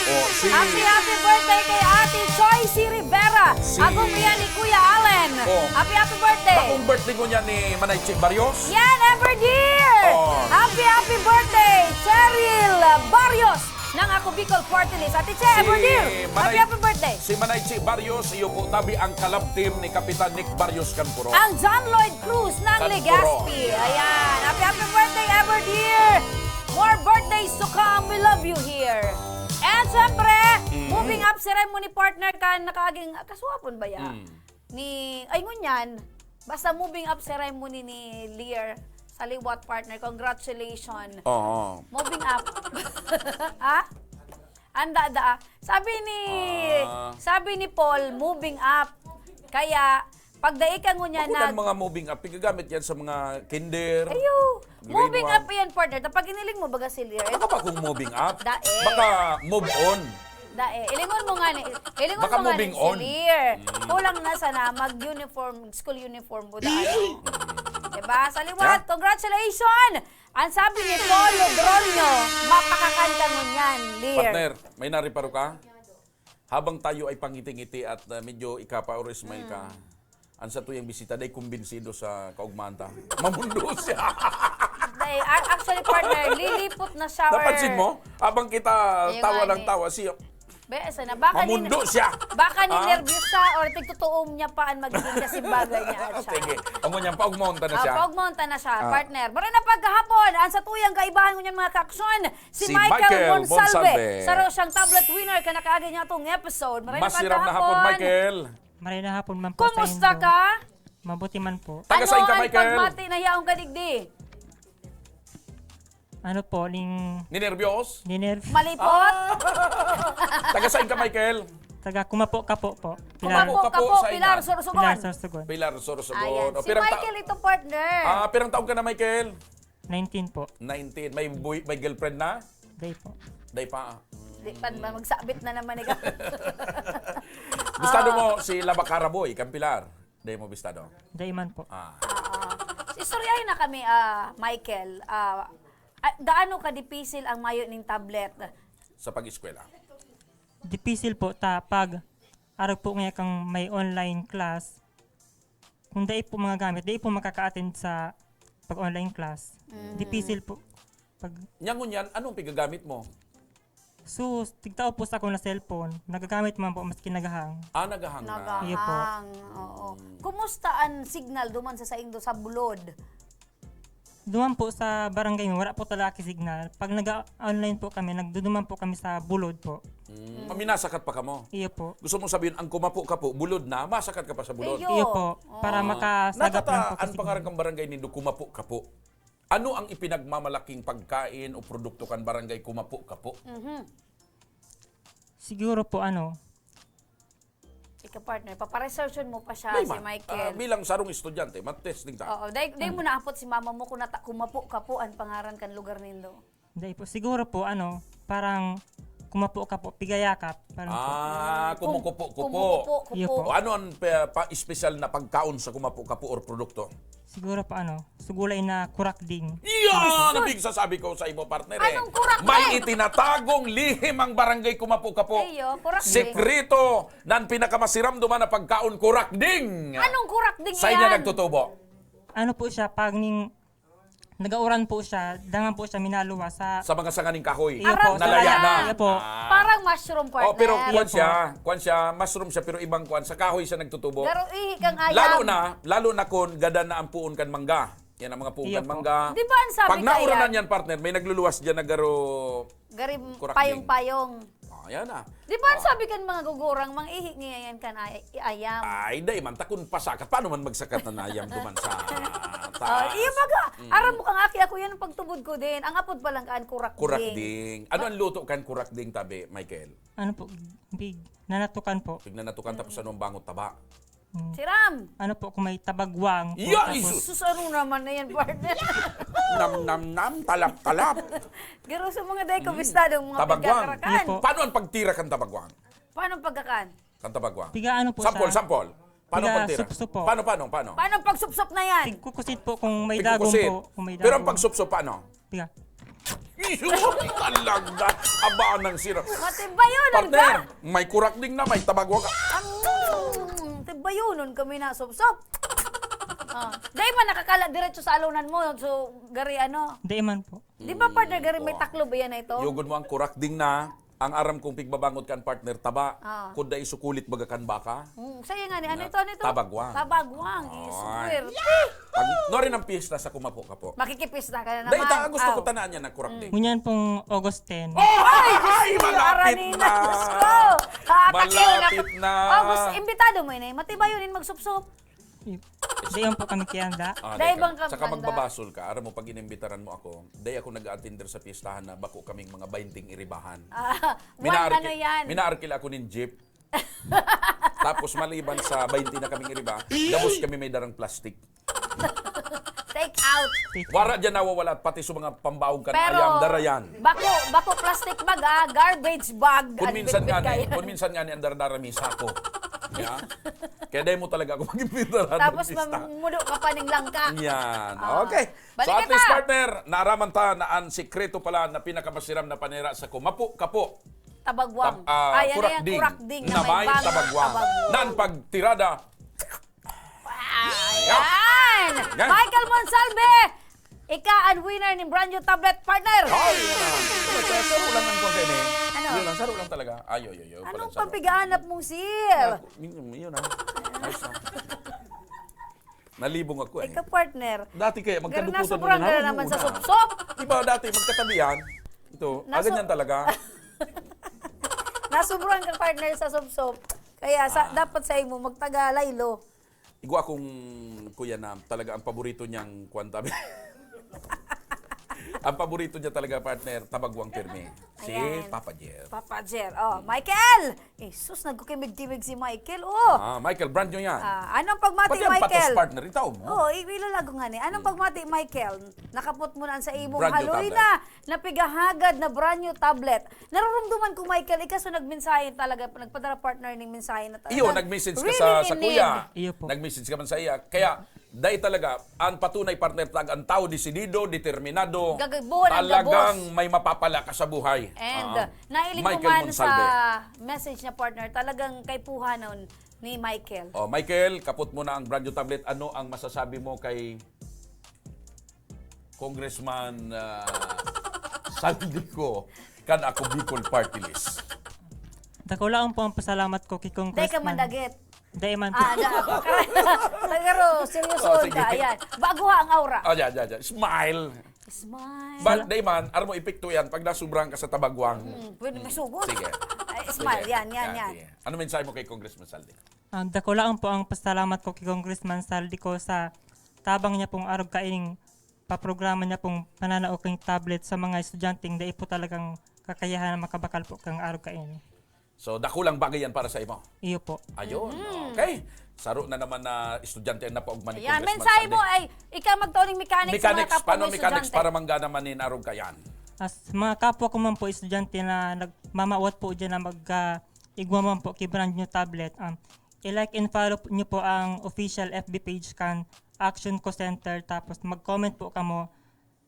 Oh, si Happy, happy birthday kay Ate Choi C. Rivera. Si Agom iyan ni Kuya Allen. Oh. Happy, happy birthday! Bakong birthday ko niya ni Manay Chi Barrios. Yan, ever dear! Oh. Happy, happy birthday, Cheryl Barrios ng Ako Bicol Party List. Ate Che, Si ever dear! Happy, Manay happy birthday! Si Manay Chi Barrios, iyo po tabi ang kalab team ni Kapitan Nick Barrios Campuro. Ang John Lloyd Cruz ng Campuro. Legazpi. Ayan. Happy, happy birthday, ever dear! More birthdays to come. We love you here. And syempre, Mm. moving up ceremony partner kan nakaaging, ah, kasuwapon ba ya? Mm. Ni, ay, ngunyan, basta moving up ceremony ni Lear sa liwat, partner. Congratulations. Oo. Moving up. Ha? Anda da. Sabi ni, Ah. sabi ni Paul, moving up. Kaya, pag dai ka ngunyan Ako na ng mga moving up, pigagamit yan sa mga kinder, Ayo, grade moving one. Up yan, partner. Tapag iniling mo, baga si Lear. Baka ba kung moving up? Dae. Baka move on. Dae. Ilingon mo nga ni, ilingon Baka mo nga ni moving si on. Lear. Mm. Kulang na sana mag-uniform, school uniform mo daan. Diba? Sa liwat, Ha? congratulations! Ang sabi ni Paul Lodronio, mapakakanta mo niyan, Lear. Partner, may nariparo ka? Habang tayo ay pangiti-ngiti at, uh, medyo ikapa or smile ka, Mm. ang satuyang bisita, dai kumbinsido sa kaugmahan ta. Mamundo siya. Dai, a-, actually, partner, lilipot na siya or Napansin mo? Habang kita Ayun tawa nga ng eh. tawa, siya, Be, asa na? Baka Mamundo nin-, siya. baka Ah? ninervyos siya or tigtutuom niya pa ang magiging kasibagan niya at siya. Sige. Amo niyan, paugmaon ta na Ah, siya. paugmaon ta na siya, Ah. partner. Maray na pagkahapon, ang satuyang kaibahan ngunyan, mga kaaksyon, si Si Michael Michael Monsalve. Monsalve. Saro siyang tablet winner ka nakaagi niya atong episode. Maray na Masiram na hapon, pagkahapon. Michael. Maray na hapon, ma'am, po, sa Kumusta indo. ka? Mabuti man po. Taga saan ka, Ano ang Michael? pagmati na yaong ka digdi? Ano po, ning Ninerbyos? niner- Malipot? Ah! Taga saan ka, Michael? Taga Kumapo-Kapo po. Pilar. Kumapo-Kapo, Kumapo-Kapo, sa Pilar, ina? Sorsogon. Pilar Sorsogon. Pilar Sorsogon. Ayan. O, Si pirang ta- Michael ito, partner. Ah, pirang taon ka na, Michael? Nineteen po. Nineteen. May boy-, may girlfriend na? Day po. Day pa. Di pa ba magsabit na naman ikaw? Bistado Ah. mo si Labacara Boy, kan Pilar? Day mo bistado? Day man po. Ah. Oo. Istoryahin na kami, ah, Michael. Ah, ah, gaano ka dipisil ang mayo ning tablet? Sa pag-eskwela? Dipisil po ta pag arog po nga kang may online class. Kung dai po mga gamit, dai po makaka-attend sa pag-online class. Mm. Dipisil po. Pag Nya ngunyan, anong pigagamit mo? So, tigtao po sa ako na cellphone. Nagagamit man po, maski nagahang. Ah, nagahang na. Nagahang, Iyo po. oo. Mm. Kumusta ang signal duman sa saindo sa bulod? Duman po sa barangay mo, wala po talaga ki signal. Pag nag-online po kami, nagduduman po kami sa bulod po. Mm. Mm. Maminasakat pa kamo? Iyo po. Gusto mo sabihin, ang Kumapo-Kapo, bulod na, masakat ka pa sa bulod? Iyo. Iyo po, para Ah. makasagap lang po Natata-, kasi ang pangaran kang barangay nindo, Kumapo-Kapo. Ano ang ipinagmamalaking pagkain o produkto kan barangay Kumapo-Kapo? Mhm. Siguro po, ano, Ika, partner, paparesearchon mo pa siya, Dai si man. Michael. Ah, bilang sarong estudyante, matesting ta. Oo, dai, dai Hmm. mo naapot si mama mo kung nata-, Kumapo-Kapo ang pangaran kan lugar nindo. Dai po. Siguro po, ano, parang Kumapo-Kapo, pigayakap. Parang po. Ah, Kum-, kumukupo-kupo. kumukupo-kupo. Iyo po. O ano ang pa, pa espesyal na pagkaon sa Kumapo-Kapo or produkto? Siguro po, ano, sugulay na kurakding. Yan! Ano Ayun. big sasabi ko sa imo, partner, eh? Anong kurakding? May itinatagong lihim ang barangay Kumapo-Kapo. Iyo, kurakding. Sekreto ng pinakamasiram duman na pagkaon, kurakding. Anong kurakding Sa inyo iyan? nagtutubo? Ano po siya, pag ning nagauran po siya, dangan po siya minaluwas sa Sa mga sanga ning kahoy. Iyo po, Arang sa Nalaya na. Iyo po. Ah. Parang mushroom, Oh, pero partner. kwan Iyo po. siya, kwan siya, mushroom siya, pero ibang kwan. Sa kahoy siya nagtutubo. Pero ihi kang ayam. Lalo na, lalo na kung gadan na ang puon kan mangga. Yan ang mga puon Iyo kan po. mangga. Di ba ang sabi Pag nauranan kaya? yan, partner, may nagluluwas dyan na garo Garim kurakding. payong-payong. Ah, Yan na. Di ba ang sabi kan mga gugurang, "Mang ihi niya yan kan ay-, ayam"? Ay, dai man, ta kun pasakat. Paano man magsakat na ayam duman sa taas? Oh, iyo baga. Mm. Aram mo kang aki, ako yan ang pagtubod ko din. Ang apod pa lang kan kurakding. Kurakding. Ano ang luto kan kurakding, tabi, Michael? Ano po? Big. Nanatukan po. Pig nanatukan, tapos ano ang bangot, taba? Hmm. Siram! Ano po kung may tabagwang po, Iya, tapos Jesus! Sus, ano naman na yan, partner? Nam, nam, nam, talap, talap. Garo sa mga day, kumistado ang mga Tabagwang. Pagkakarakan. Iyo po. Paano ang pagtira kan tabagwang? Paano ang pagkakan? Kan tabagwang. Piga ano po Sampol, siya? Sampol. Paano ang Piga pagtira? Supsup po. Paano, paano, paano? Paano ang pagsupsup na yan? Tigkukusit po kung may dagom Tigkukusit. Po, kung may Pero ang dagom. Pagsupsup, paano? Piga. Iyo, talaga. Aba, nang sira. Matibayonon Partner, ka? May kurakding na, may tabagwang ka. Ang tibayonon kami na supsup. Oh. Dahil man nakakala diretso sa alunan mo, so gari ano. Di man po. Di ba, partner, gari may taklob yan na ito? Yugod mo ang kurakding na, ang aram kong pigbabangot kan partner, taba. Ah. Kuda isukulit baga kan baka. Mm, sa'yo nga ni, ano Na ito, ano ito? Tabagwang. Tabagwang, Ay. Swerte. Pag, no rin ang piyesta sa kumapo ka po. Makikipista ka na Dahil naman. ta, gusto Aw. Ko tanaan niya na kurakding. Ngunyan pong August ten. Oh! Ay, Ay, Diyos ko, malapit Aranina, na. Diyos ko. Nakakakiw na Malapit ka. Na. August, imbitado mo yun eh. Matibayonon magsupsop. Di yan po kami kiyanda. Ah, Dahil dahil ka- bang kam- Saka kanda? Magbabasol ka. Aram mo, pag inimbitaran mo ako, dahil ako nag-aatinder sa pistahan na bako kaming mga bainting iribahan. Ah, one, Minaarki-, ano yan? Minaarkil ako nin jeep. Tapos maliban sa bainti na kaming iriba, gabos kami may darang plastic. Take out. Wara dyan nawawala, pati sa mga pambaog kan Pero, ayam, darayan. Bako, bako plastic bag, ah, garbage bag. Kung Ang minsan bitbit nga ni, kayan. Kung minsan nga ni, ang dardara may sako. Yeah? Kaya dahil mo talaga ako mag-imbitaran Tapos ng pista. Mamudo ka pa ning langka. Yan. Ah. Okay. So Balik at least, kita. Partner, naaraman ta na ang sikreto pala na pinakamasiram na panira sa kumapo, kapo. Tabagwang. Tab-, ah, Ay, ano yan? Kurakding Kurakding na na may may bang-, tabagwang. Tabagwang. Nan pagtirada. Ayan! Yan. Michael Monsalve! Ika ang winner ng brand new tablet, partner! Ay, yan na. Saro lang ang kwan kayo, eh. Ano? Yun lang, saro lang talaga. Ay, yo, yo, yo. Anong Palang saro. Pagpigaanap mong seal? Yun, yun, ah. Ayos na. Nalibong ako, eh. Ika, partner. Dati kaya, Pero magkadukutan mo nasuburan na ka na naman naman sa una. Supsop. Iba dati, magkatabi yan. Ito, Nasu- aganyan talaga. Nasuburan ka, partner, sa supsop. Kaya sa, Ah. Dapat sa imo, magtaga laylo. Igwa akong kuya na talaga ang paborito niyang kwan, tabi. Ang paborito niya talaga, partner, tabagwang pirmi. Si Ayan. Papa Jer. Papa Jer. Oh, Michael! Eh, sus, nagkukimig-kimig si Michael, oh. Ah, Michael, brand new yan. Ah, anong pagmati, Pati ang Michael? Patos partner, itaw mo. Oh, i-, ilalago nga ni. Anong Hmm. pagmati, Michael? Nakapot mo na sa imong Brand new haloy tablet. Na, napigahagad na brand new tablet. Narurumduman ko, Michael, ikaw so nagmensahe talaga, nagpadara partner ning mensahe na talaga. Iyo, nag-message ka Really sa, sa in kuya. Need. Iyo po. Nag-message ka man sa iya. Kaya, dahil talaga, ang patunay partner talaga, ang tao desidido, determinado, Gagabuhan ang talagang gabos. May mapapala ka sa buhay. And, Ah, uh, nailing ko Michael man Monsalve. Sa message niya, partner, talagang kaipuhanon ni Michael. Oh, Michael, kapot mo na ang brand new tablet. Ano ang masasabi mo kay Congressman, ah, Saldico kan Ako Bicol Party List? Dakulaon po ang pasalamat ko kay Dai ka Congressman. Mandagit. Dai man po. Ah, da, Pero, seryoso Oh, sige. Ka. Ayan. Bago ha ang aura. Oh, yan, yan, yan. Smile. Smile. Ba, dai man, aram mo, epekto yan pag nasubrahan ka sa tabagwang. Hmm, pwede masugot. Sige. Ay, smile. Sige. Yan, yan, Yan, yan. sige. Ano mensahe mo kay Congressman Saldico? Ah, dakulaon po ang pasalamat ko kay Congressman Saldico sa tabang niya pong arog kaining paprograma niya pong pananao kang tablet sa mga estudyanteng dai po talagang kakayahan na makabakal po kang arog kaini. So, dakulang bagay yan para sa imo? Iyo po. Ayun, Mhm. okay. Saro na naman na estudyante ang napaugma ni Ayan, Congressman mensahe Saldi. Mo ay, ikaw magtao ng mechanics sa mga Mechanics, kapwa paano mo mechanics estudyante? Para manggana man nin arog kayan? As mga kapwa ko man po estudyante na nagmamawat po dyan na mag, ah, igwa man po kay brand new tablet, um, i-like and follow niyo po ang official F B page kan Action Co Center, tapos mag-comment po kamo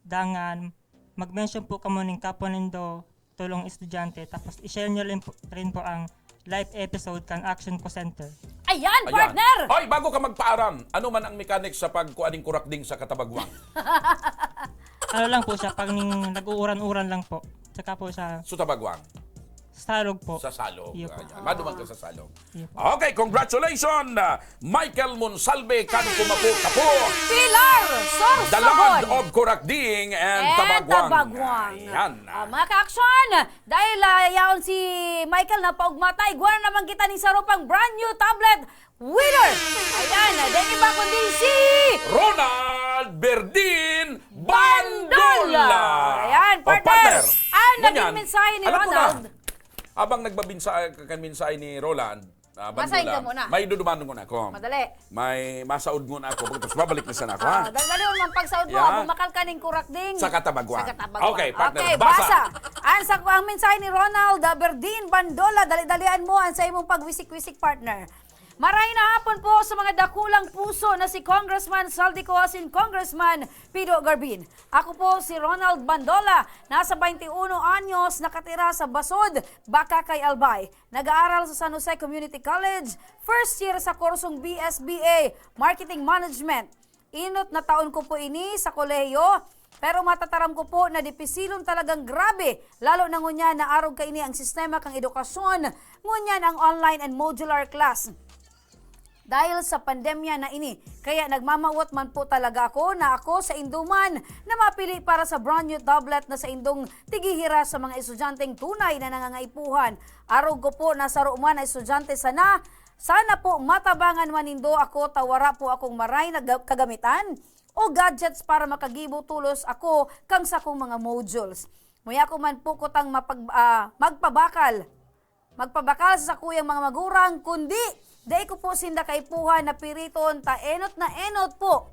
dangan mag-mention po kamo ning kapwa nindo tolong estudyante, tapos i-share niyo rin po, rin po ang live episode kan Action Co Center. Ayan, Ayan. Partner! Hoy, bago ka magpaaram, ano man ang mechanics sa pagkuha ning kurakding sa katabagwang? Ano lang po siya, pag ning nag-uuran-uran lang po. Tsaka po siya Sa tabagwang? Salog po. Sa salog. Iyo po. Ayan. Maduman ka sa salog. Iyo po. Okay, congratulations, uh, Michael Monsalve, kan Kumapo Kapo. Pilar Sorsogon. The Land of Kurakding and And Tabagwang. Tabagwang. Ayan. Ah, mga ka-action, dahil, ah, yaon si Michael, napaugma ta, igwa na naman kita ning saro pang brand new tablet winner! Ayan, dai iba kundi si Ronald Berdin Bandola! Bandola! Ayan, O, partner! partner! Ang naging Ngunyan, mensahe ni alam ko na. Ronald. Habang nagbabinsa-, kan mensahe ni Roland, ah, Basahin Bandola, ka muna. may dudumanon ko na ako. Madali. May masaod muna ako. Tapos babalik na sana ako, ha? Ah, dali-dali mo man pagsaod mo, Yan. bumakal ka ning kurak ding. Sa katabagwan. Sa katabagwan. Okay, partner, Okay, basa. basa. Ang sa, ang mensahe ni Ronald, ah, Berdin Bandola, dali-dalian mo ang sa imong pagwisik-wisik, partner. Maray na hapon po sa mga dakulang puso na si Congressman Zaldy Co asin Congressman Pido Garbin. Ako po si Ronald Bandola, nasa twenty-uno anyos, nakatira sa Basod, Bacacay, Albay. Nag-aaral sa San Jose Community College, first year sa kursong B S B A, Marketing Management. Enot na taon ko po ini sa kolehiyo, pero matataram ko po na dipisilon talagang grabe, lalo na ngunyan na arog kaini ang sistema kan edukasyon, ngunyan ang online and modular class. Dahil sa pandemya na ini, kaya nagmamawot man po talaga ako na ako sa indo man na mapili para sa brand new tablet na sa indong tigihiras sa mga estudyanteng tunay na nangangaipuhan. Arog ko po na saro man na estudyante sana, sana po matabangan man nindo ako ta wara po akong maray na ga-, kagamitan o gadgets para makagibo tolos ako kang sakong mga modules. Muya ko man po kutang mapag-, ah, magpabakal, magpabakal sa sakuyang mga magurang, kundi dai ko po sinda kaipuhan na piriton ta enot na enot po.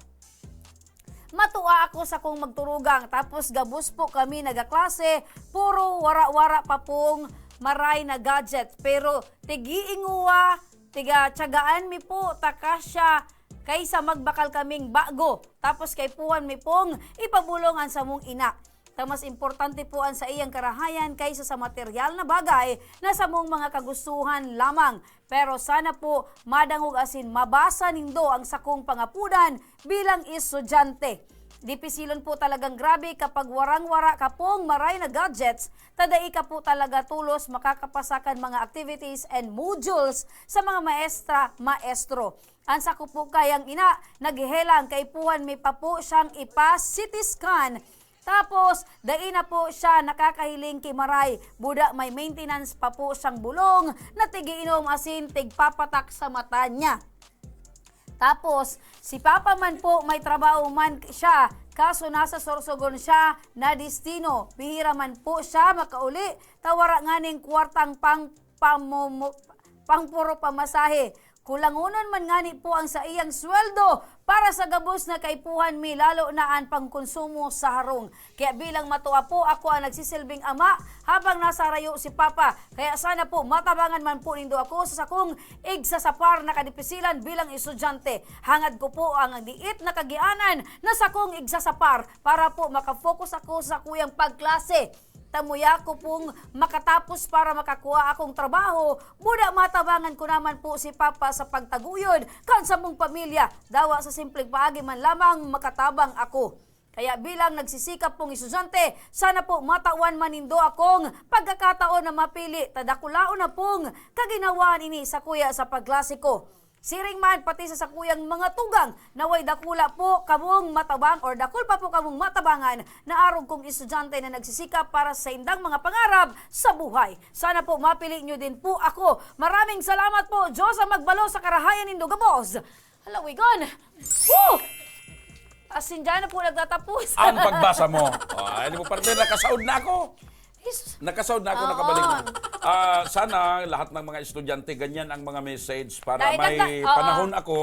Matua ako sa kong magturugang, tapos gabos po kami nagaklase, puro wara-wara pa pong maray na gadget. Pero tigiinguwa, tiga tiyagaan mi po, taka siya, kaysa magbakal kaming bago. Tapos kaipuhan mi pong ipabulong an samong ina. Ta mas importante po an saiyang karahayan kaysa sa materyal na bagay na samong mga kagustuhan lamang. Pero sana po madangog asin mabasa nindo ang sakong pangapudan bilang estudyante. Dipisilon po talagang grabe kapag warang-wara ka pong maray na gadgets, ta dai ka po talaga tolos makakapasa kan mga activities and modules sa mga maestra, maestro. An sako po kayang ina, naghehelang kaipuhan mi pa po siyang ipa-C T scan. Tapos, dai na po siya nakakahiling ki maray. Buda may maintenance pa po siyang bulong na tigiinom asin tigpapatak sa mata niya. Tapos, si Papa man po may trabaho man siya, kaso nasa Sorsogon siya na destino. Bihira man po siya makauli, ta wara nganing kwartang pang pamomo-, pangpuro pamasahe. Kulangonon man ngani po ang saiyang sweldo para sa gabos na kaipuhan mi, lalo na an pangkonsumo sa harong. Kaya bilang matua po, ako ang nagsisilbing ama habang nasa harayo si Papa. Kaya sana po matabangan man po nindo ako sa sakong igsasapar na kadipisilan bilang estudyante. Hangad ko po ang diit na kagianan na sakong igsasapar para po makafocus ako sa kuyang pagklase. Ta muya ko pong makatapos para makakua akong trabaho, buda matabangan ko naman po si Papa sa pagtaguyod kan samong pamilya. Dawa sa simpleng paagi man lamang makatabang ako. Kaya bilang nagsisikap pong estudyante, sana po matawan man nindo akong pagkakataon na mapili, ta dakulaon na pong kaginhawaan ini sakuya sa pagklase ko. Siring man pati sa sakuyang mga tugang na way dakula po kamong matabang or dakul pa po kamong matabangan na arog kong estudyante na nagsisikap para sa indang mga pangarap sa buhay. Sana po mapili nyo din po ako. Maraming salamat po. Diyos ang magbalo sa karahayan nindo gabos. Halawigon! Woo! Asin dyan na po nagtatapos. Ang pagbasa mo. Oh, ano mo, partner, nakasaod na ako. Is- Nakasaod na ako, Oo. nakabalik na. Ah, sana lahat ng mga estudyante, ganyan ang mga message para Dahil may ganda, oo. panahon ako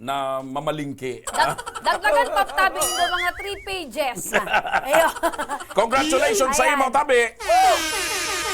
na mamalingki. Dag-, dagdagan pa tabi ng mga three pages. Ayun. Congratulations sa Ayan. imo, tabi.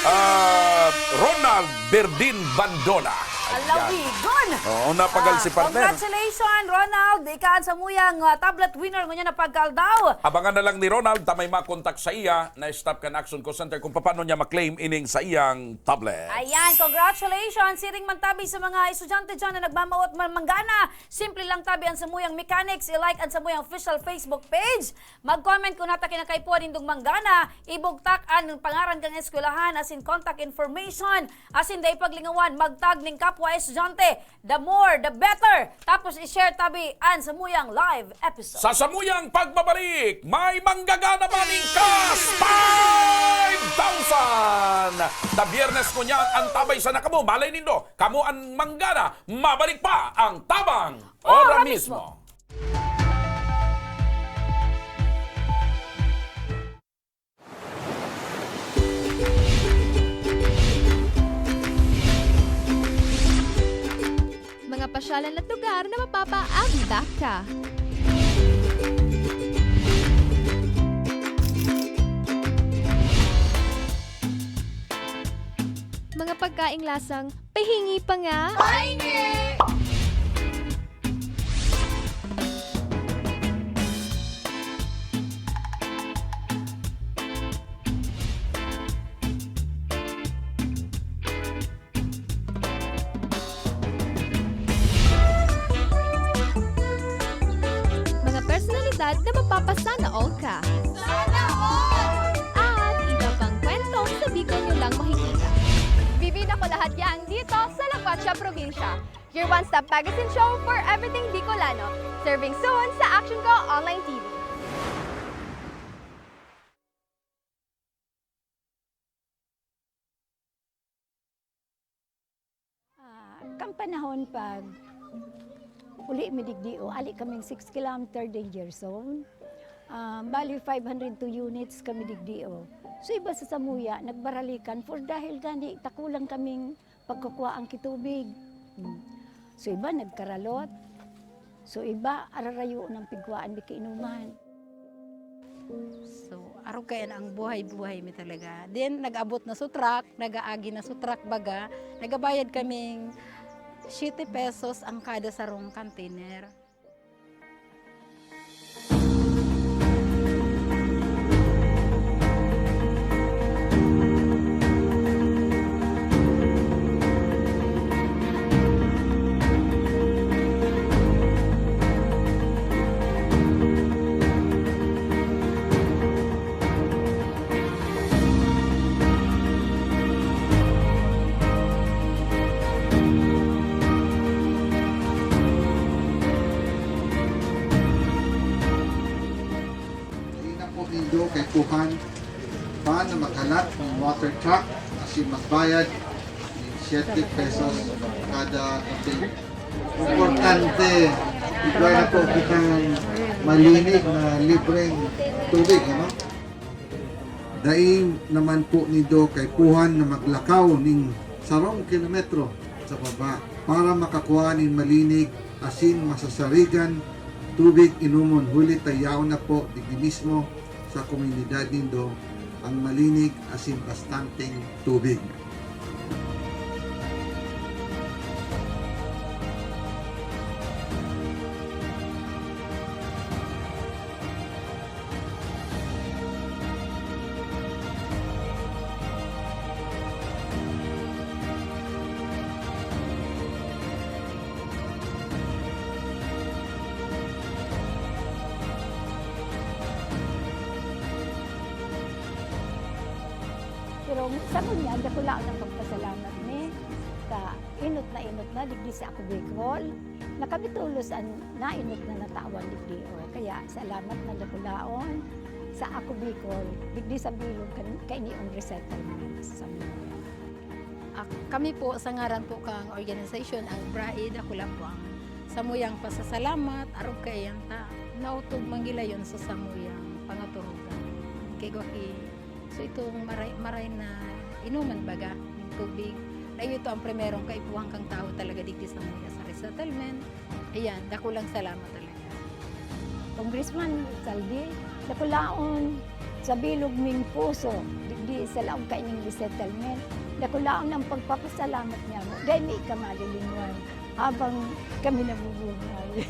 Ah, Ronald Berdin Bandola. Ayan. Alawigon. Oo, napagal Ah, si partner. Congratulations, Ronald. Ika an samuyang, ah, tablet winner ngunyan na pagkaldaw. Abangan na lang ni Ronald ta may makontak sa iya na staff kan Action Call Center kung paano niya ma-claim ining sa iyang tablet. Ayan, congratulations. Siring man tabi sa mga estudyante dyan na nagmamawot man manggana. Simple lang tabi ang samuyang mechanics. I-like ang samuyang official Facebook page. Mag-comment kung nata kinakaipuhan nindong manggana. Ibugtak ang pangaran kang eskwelahan asin contact information. Asin dai paglingawan, magtag ning Kap kapwa estudyante, the more, the better. Tapos i-share tabi an samuyang live episode. Sa samuyang pagbabalik, may manggagana maning Cash five thousand! Na Biyernes ngunyan, antabay sana kamo, malay nindo, kamo an manggana, mabalik pa ang Tabang Ora Ora mismo. Mismo. Mga pasyalan at lugar na mapapaagda ka. Mga pagkaing lasang pahingi pa nga. Pahingi! Mga personalidad na mapapasana all ka. Sana all! At iba pang kwento sa Bicol nyo lang makikita. Bibida ko lahat yan dito sa La Guacha Probinsya. Your one-stop magazine show for everything Bicolano. Serving soon sa Action Ko Online T V. Ah, kan panahon pag uli mi digdi, o, ali kaming six kilometer danger zone. Ah, bali, five hundred two units kami digdi, o. So, iba sa samuya, nagbaralikan for dahil gani, takulang kaming pagkukwaang kitubig. Hmm. So, iba nagkaralot. So, iba, ararayoon ang pigkuwaan mi kainuman. So, arog kaya na ang buhay-buhay mi talaga. Then, nag-abot na sa truck, nag-aagi na sa truck baga, nagabayad kaming siyete pesos ang kada sarong container. Dai na po nindo kaipuhan pa na maghalat nin water truck asin magbayad nin siyete pesos kada container. Importante, igwa na po kitang malinig na libreng tubig, ano? Dai naman po nindo kaipuhan na maglakaw nin sarong kilometro sa baba para makakua nin malinig asin masasarigan tubig inomon, huli ta yaon na po digdi mismo sa komunidad nindo ang malinig asin bastanteng tubig. Pero sa ngunyan, dakulaon ang pagpasalamat mi ta enot na enot na digdi sa Ako Bicol, na kami tolos an naenot na natawan digdi, o. Kaya salamat na dakulaon sa Ako Bicol, digdi sa bilog kan, kaini ang resettlement sa Minoy. Ah, kami po, sa ngaran po kang organisasyon, ang BRAE, dakula po ang samuyang pasasalamat, arog kaiyan ta naotob man gilayon sa samuyang pangaturugan. Kay gwa ki So, itong maray, maray na inuman baga nin tubig, na iyo ito ang primerong kaipuhan kang tawo talaga digdi sa mga sa resettlement. Ayan, dakulang salamat talaga. Congressman Saldi, dakulaon sa bilog ming puso, digdi sa laog kaining resettlement, dakulaon ang pagpapasalamat niya mo. Dahil may ika nga lilingwan. Habang kami nabubuhay.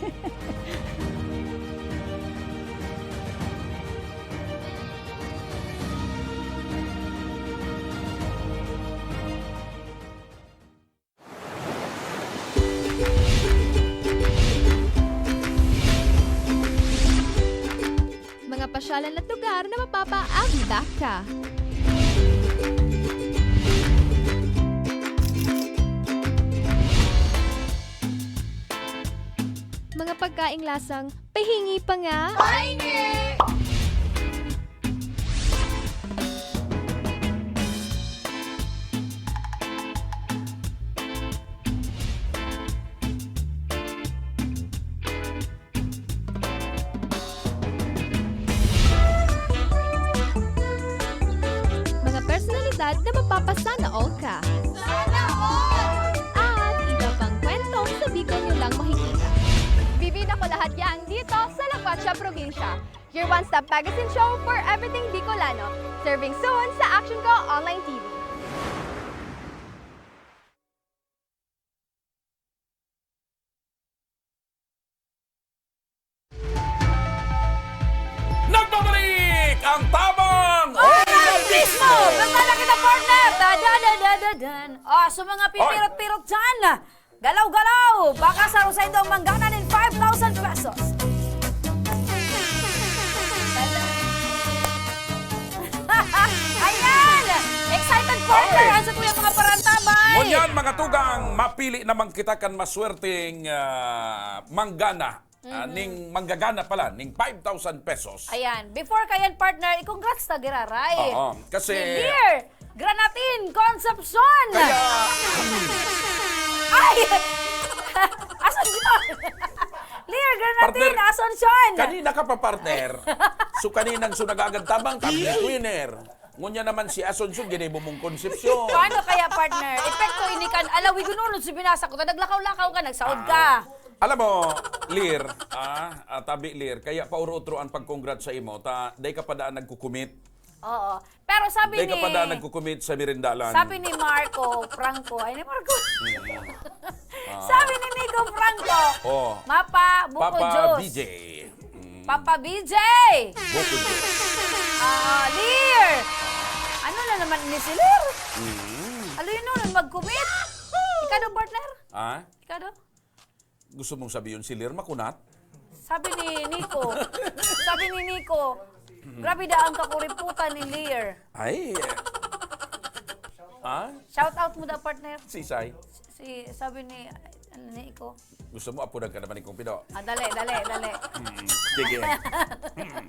Mga pasyalan at lugar na mapapaagda ka. pagkaing lasang pahingi pa nga. Pahingi! Mga personalidad na mapapasana all ka. Sana all! At iba pang kwentong sa Bicol nyo lang makikita. Bibida ko lahat yan dito sa La Cuacha Probinsya. Your one-stop magazine show for everything Bicolano. Serving soon sa Action Ko Online T V. Nagbabalik ang Tabang Oy, Oy, Mismo! Mismo! Basta na kita, partner! Da, da, da, da, da, dan. Oh, sa mga Oy! pipirot-pirot dyan, galaw-galaw! Baka sa Rosendo ang manggana nin five thousand pesos. Ayan! Excited, partner! Oy! Ang sa tuyang mga parantabay! Ngunyan, mga tugang, mapili naman kita kan maswerteng, ah, manggana. Ah, Mhm. ning manggagana pala, ning five thousand pesos. Ayan. Before kayan, partner, i-congrats ta giraray. Oo, kasi Ni Lear Granatin Concepcion! Kaya Ay! Asuncion! Lear Granatin Partner, Asuncion! kanina ka pa, partner. So, kaninang so nag-agad tabang, tablet winner. Ngunyan naman si Asuncion, ginibo mong Concepcion. Paano kaya, partner? Epekto ini kan, ala, wi, gununod si binasa ko, ta naglakaw-lakaw ka, nagsaod ka. Ah. Alam mo, Lir, ah, ah, tabi, Lir, kaya pauro-utro ang pag-congrats sa imo, ta, dai ka pa daan nagkukumit. Oo. Pero sabi Dai ka ni pa daan nagkukumit sa Mirindalan. Sabi ni Marco Franco, ay, ni Marco. Mm. Ah. Sabi ni Nico Franco, Oh. Mapa, buko Papa juice. B J. Mm. Papa B J! Buko juice. Ah, Lir! Ano na naman ni si Lir? Mm. Aloy nun, magkumit? Ikaw daw, partner? Ah? Ikaw daw? Gusto mong sabihin si Lir makunat? Sabi ni Nico. Sabi ni Nico, "Grabe da ang kakuriputan ni Lir." Ay. Ah? Shout out mo daw, partner. Si Isay? Si, sabi ni, ano, ni Nico. Gusto mo, apunan ka naman ni Kong Pido? Ah, dali, dali, dali. Hmm, sige. Hmm.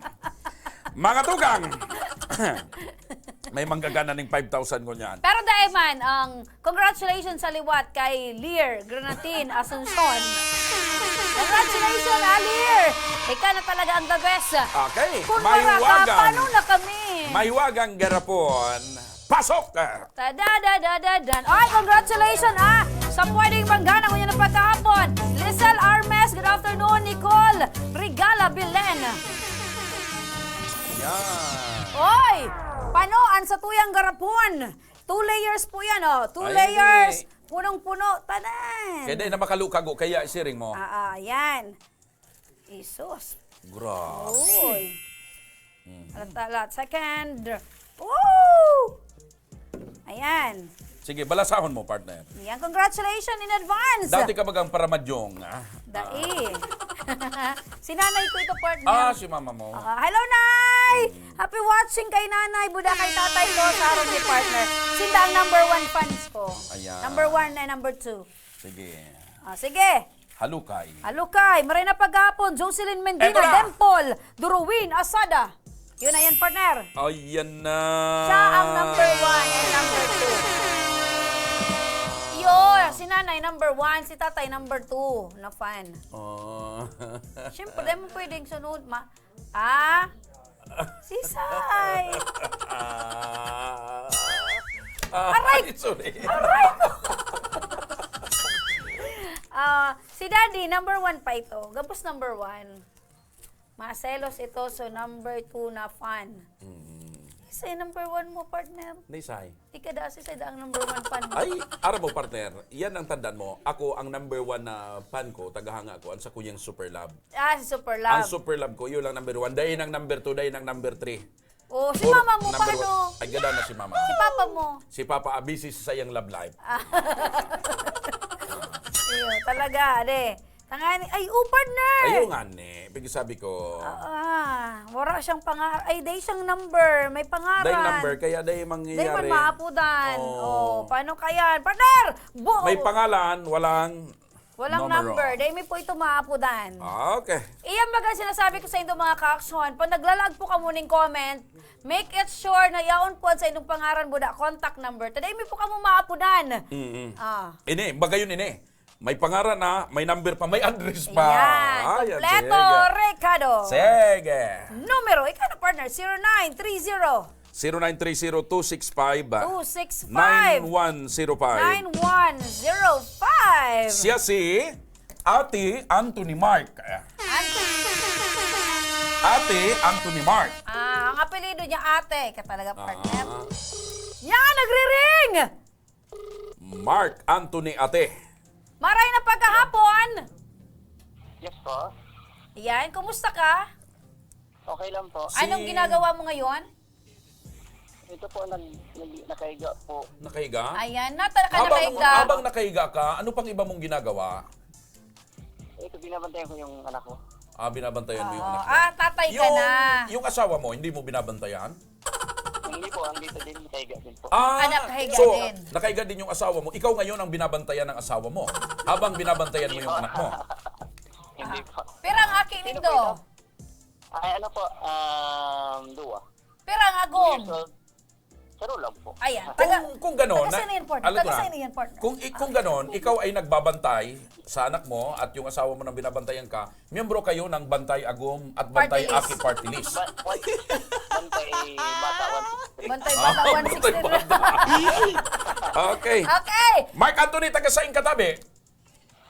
Mga tugang! May manggagana ning five thousand ngunyan. Pero dai man, ang congratulations sa liwat kay Lir Granatin Asuncion. Congratulations, ah, Lir! Ikaw na talaga ang the best. Okay, Kung wala ka, mahiwagang, paano na kami? Mahiwagang garapon. Pasok! Ta da da da da dan. Ay, congratulations, ah! Sa pwedeng manggana ngunyan na pagkahapon. Lizelle Armes, good afternoon. Nicole Regala Belen. Yan. Oy! Pano ang satuyang garapon? Two layers po yan, oh. Two Ay, layers. hindi. Punong-puno. Tanan. Kaya di na makalukago, kaya siring mo. Ah, ah, yan. Jesus. Grabe. Uy. Mhm. Alat, alat. Second. Woo! Ayan. Sige, balasahon mo, partner. Yan, congratulations in advance. Dati ka bagang paramadyong, ah. Dai. Si nanay ko ito, partner. Ah, si mama mo. Ah, hello, Nay! Hmm. Happy watching kay Nanay, buda kay Tatay ko, sa harong ni partner. Sinda ang number one fans ko. Ayan. Number one and number two. Sige. Ah, sige. Halukay. Halukay. Maray na paghapon, Jocelyn Mendina, Eto na! Dempol, Duruwin, Asada. Yun na yan, partner. Ayan na. Siya ang number one and number two. Yo, si nanay number one, si tatay number two na fan. Oh. Siyempre, di mo pwedeng sunod, ma-, ah, si Sai. Ah. Aray! Ay, sorry. Aray ko! Ah, si Daddy, number one pa ito. Gabos number one. Maselos ito, so number two na fan. Mm. Kasi number one mo, partner. Ni Sai. Ika da, si Sai da ang number one fan mo. Ay, aram mo, partner, yan ang tandaan mo. Ako, ang number one na fan ko, tagahanga ko, ang sa Kuyang Super Love. Ah, si Super Love. Ang Super Love ko, yun lang number one. Dahil ang number two, dahil ang number three. Oh, si Puro mama mo, number paano? One. Ay, ganda na si mama. Si papa mo? Si papa, ah, busy sa sayang love life. Ah. Iyo, talaga, ade. Tangani, ay, oh, partner! Ayaw nga, ne. Pag sabi ko. Ah, wala siyang pangarap. Ay, dahil siyang number. May pangaran. Dahil number, kaya dahil mangyayari. Dahil man maapudan. Oh. Oh, paano kaya? Partner! Bo- May pangalan, walang Walang numero. Number. Dai mi po ito maapodan. Ah, okay. Iyan baga sinasabi ko sa indo, mga ka-aksyon. Pag naglalag po kamo ning comment, make it sure na yaon po sa indong pangaran, buda, contact number. Ta dai mi po kamo maapodan. Mm-mm. Ah. Ini, baga yun, ini. May pangaran na, may number pa, may address pa. Yan. Ah, yan, kompleto, sige. Ricardo. Sige. Numero, ikaw na, partner, zero nine three zero. Zero nine three zero two six five, two six five. Nine one zero five. Nine one zero five. Siya si Ate Anthony Mark. Anthony. Ate Anthony Mark. Ah, ang apelyido niya Ate. Ka talaga, partner. Ah. Yan, nagre-ring! Mark Anthony Ate. Maray na pagkahapon. Yes po. Yan, kumusta ka? Okay lang po. Si Anong ginagawa mo ngayon? Ito po, nag-, nag-, nakahiga po. Nakahiga? Ayan, nata-, ka Habang, nakahiga. habang nakahiga ka, ano pang iba mong ginagawa? Ito, binabantayan ko yung anak ko. Ah, binabantayan mo yung Oo. anak mo. Ah, tatay ka Yung, na. yung asawa mo, hindi mo binabantayan? Hindi po, andito din, nakahiga din po. Ah, Anak, nakahiga so, din. nakahiga din yung asawa mo. Ikaw ngayon ang binabantayan ng asawa mo habang binabantayan mo Hindi yung po. anak mo. Hindi po. Pero ang aki Sino nindo? po ito? Ay, ano po, um, duwa. Pero ang Two agom. years old. Saro lang po. Ayan. Kung, Taga, kung ganon, taga na, saan yan, partner? alam ko Taga na. saan yan, partner? Kung, i-, kung ganon, ikaw ay nagbabantay sa anak mo at yung asawa mo nang binabantayan ka, miyembro kayo ng Bantay Agom at Bantay Party list. Aki Party List. Ba-, ba-, Bantay Bata one sixty-three. Bantay Ah, Bata Bantay one sixty-three. Bata. Okay. Okay. Mark Anthony, taga saing ka, tabi?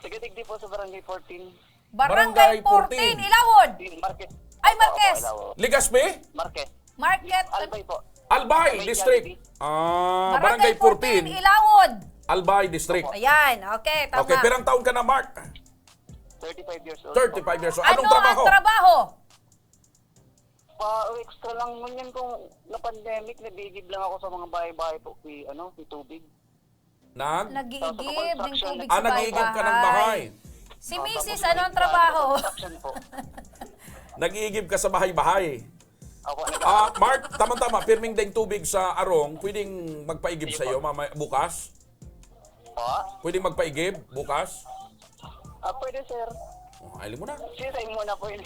Taga digdi po sa Barangay fourteen. Barangay Barangay fourteen, fourteen. Ilawod. Marquez. Ay, Opo, Marquez. opo, Ilawod. Legazpi? Marquez. Market. Albay po. Albay Albay District. Jollibee. Ah, Barangay Barangay fourteen, fourteen. Ilawod. Albay District. Opo. Ayan, okay, tama. Okay, pirang taon ka na, Mark? Thirty-five years old po. Thirty-five years old. Anong Ano trabaho? ang trabaho? Pa, extra lang ngunyan kung na-pandemic, nag-iigib lang ako sa mga bahay-bahay po, si, ano, si tubig. Nag? Nag-iigib Sa, sa ng construction. tubig Ah, sa nag-iigib ka ng bahay-bahay. bahay. Si Oh, misis, tapos ano ang may trabaho? construction po. Nag-iigib ka sa bahay-bahay. Opo, nag- Ah, Mark, tama-tama, pirming daing tubig sa arong, pwedeng magpaigib Sige sa'yo po. mamaya, bukas? Po? Pwedeng magpaigib bukas? Ah, pwede, sir. Oh, alam mo na. Sige, sa'yo muna po yun.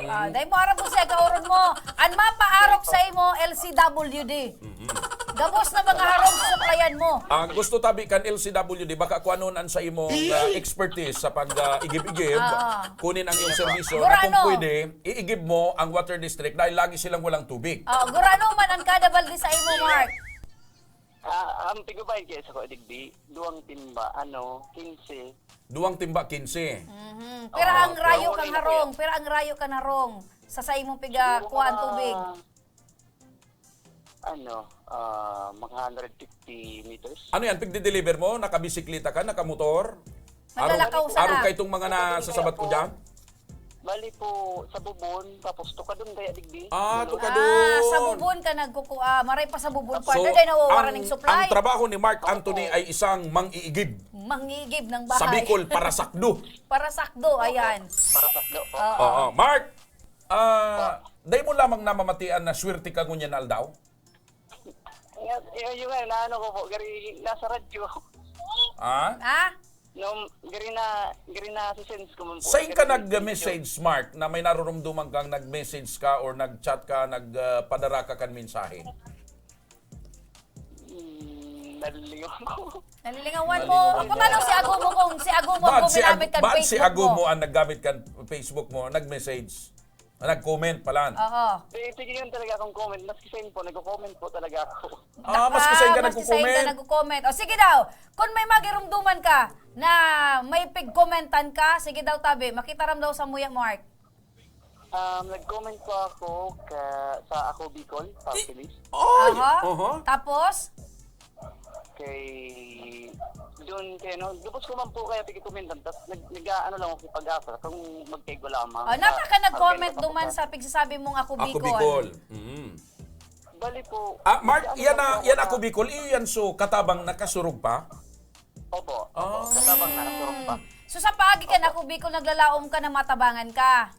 Ah, dahil mo aram kung siya gaoron mo. An mapaarok sa imo, L C W D. Mm-mm. Gabos na mga harong susuplayan mo. Ah, gusto tabi kan L C W D, baka kung ano an sa imong, ah, expertise sa pag, ah, igib-igib, Ah. kunin ang iyong serbisyo na kung Gurano. pwede, iigib mo ang water district dahil lagi silang walang tubig. Ah, gurano man ang kada balde sa imo, Mark? Ah, ang pigubay kaya sa ko, digdi, duwang timba, ano, quince. Duwang timba, quince. Mhm. Pira Ah, ang rayo okay. kan harong? Pira ang rayo kan harong? Sa saimong piga Siguro kuha ang mga, tubig? ano, ah, mga hundred fifty meters. Ano yan? Pigdi-deliver mo? Nakabisikleta ka? Nakamotor? Arog, Naglalakaw sana. arog ka itong mga Ito, nasasabat ko po. dyan? Bali po, sa Bubon, tapos Tukadon kaya digdi. Ah, Dulo. Tukadon. Ah, sa Bubon ka nagkukua. Maray pa sa Bubon, So, partner, dahil nawawara ang, ng supply. ang trabaho ni Mark Opo. Anthony ay isang mang-iigib. Mang-iigib ng Sa bahay. Bicol, parasakdo. Parasakdo, Opo. ayan. Parasakdo po. Oo. Oo. Mark, ah, Opo. dahil mo lamang namamatian na swerte ka ngunyan na aldaw? Nga, yun, yun nga, naano ko po, gari, nasa radyo. Ah? Ah? No, gari na, gari na si Sense ko man po. Saan ka Gari na nag-message, Mark, na may narurumduman kang nag-message ka or nag-chat ka, nag, ah, padara ka kan mensahe? Hmm, nalilingaw ko. Nalilingawan mo. Nalilingawan Ang mo. Paano si Agomo kung si Agomo Ba't ang si Ag-, ginamit kan ba't si Facebook mo? Agomo ang naggamit kan Facebook mo, nag-message? Ah, nag-comment pala. Oo. Eh, sige yun talaga akong comment. Maski saan po, nagko-comment po talaga ako. Ah, maski saan ka Ah, maski saan ka nagko-comment. nagko-comment. O, sige daw, kung may magirumduman ka na may pigkomentan ka, sige daw, tabi. Makitaram daw sa muya, Mark. Um, nag-comment po ako ka, sa Ako Bicol, Party List. Oy! Aha. Oho. Tapos? Kay, doon kay, ano, gabos ko man po kaya pigkomentan, tas nag-, nag-aano lang ako sa pag-asa, kung magkaigwa lamang. Oh, nata ka nag-comment duman sa pigsasabi mong Ako Ako Bicol. Bicol. Mm. Bali po, Ah, Mark, nag-ano yan lang na, po yan ako Ako na Bicol, iyo yan, so, katabang nakasurog pa? Opo, opo. Ah. Katabang na, nasurog pa. So, sa paagi ka na Opo. Ako Bicol, naglalaom ka na matabangan ka?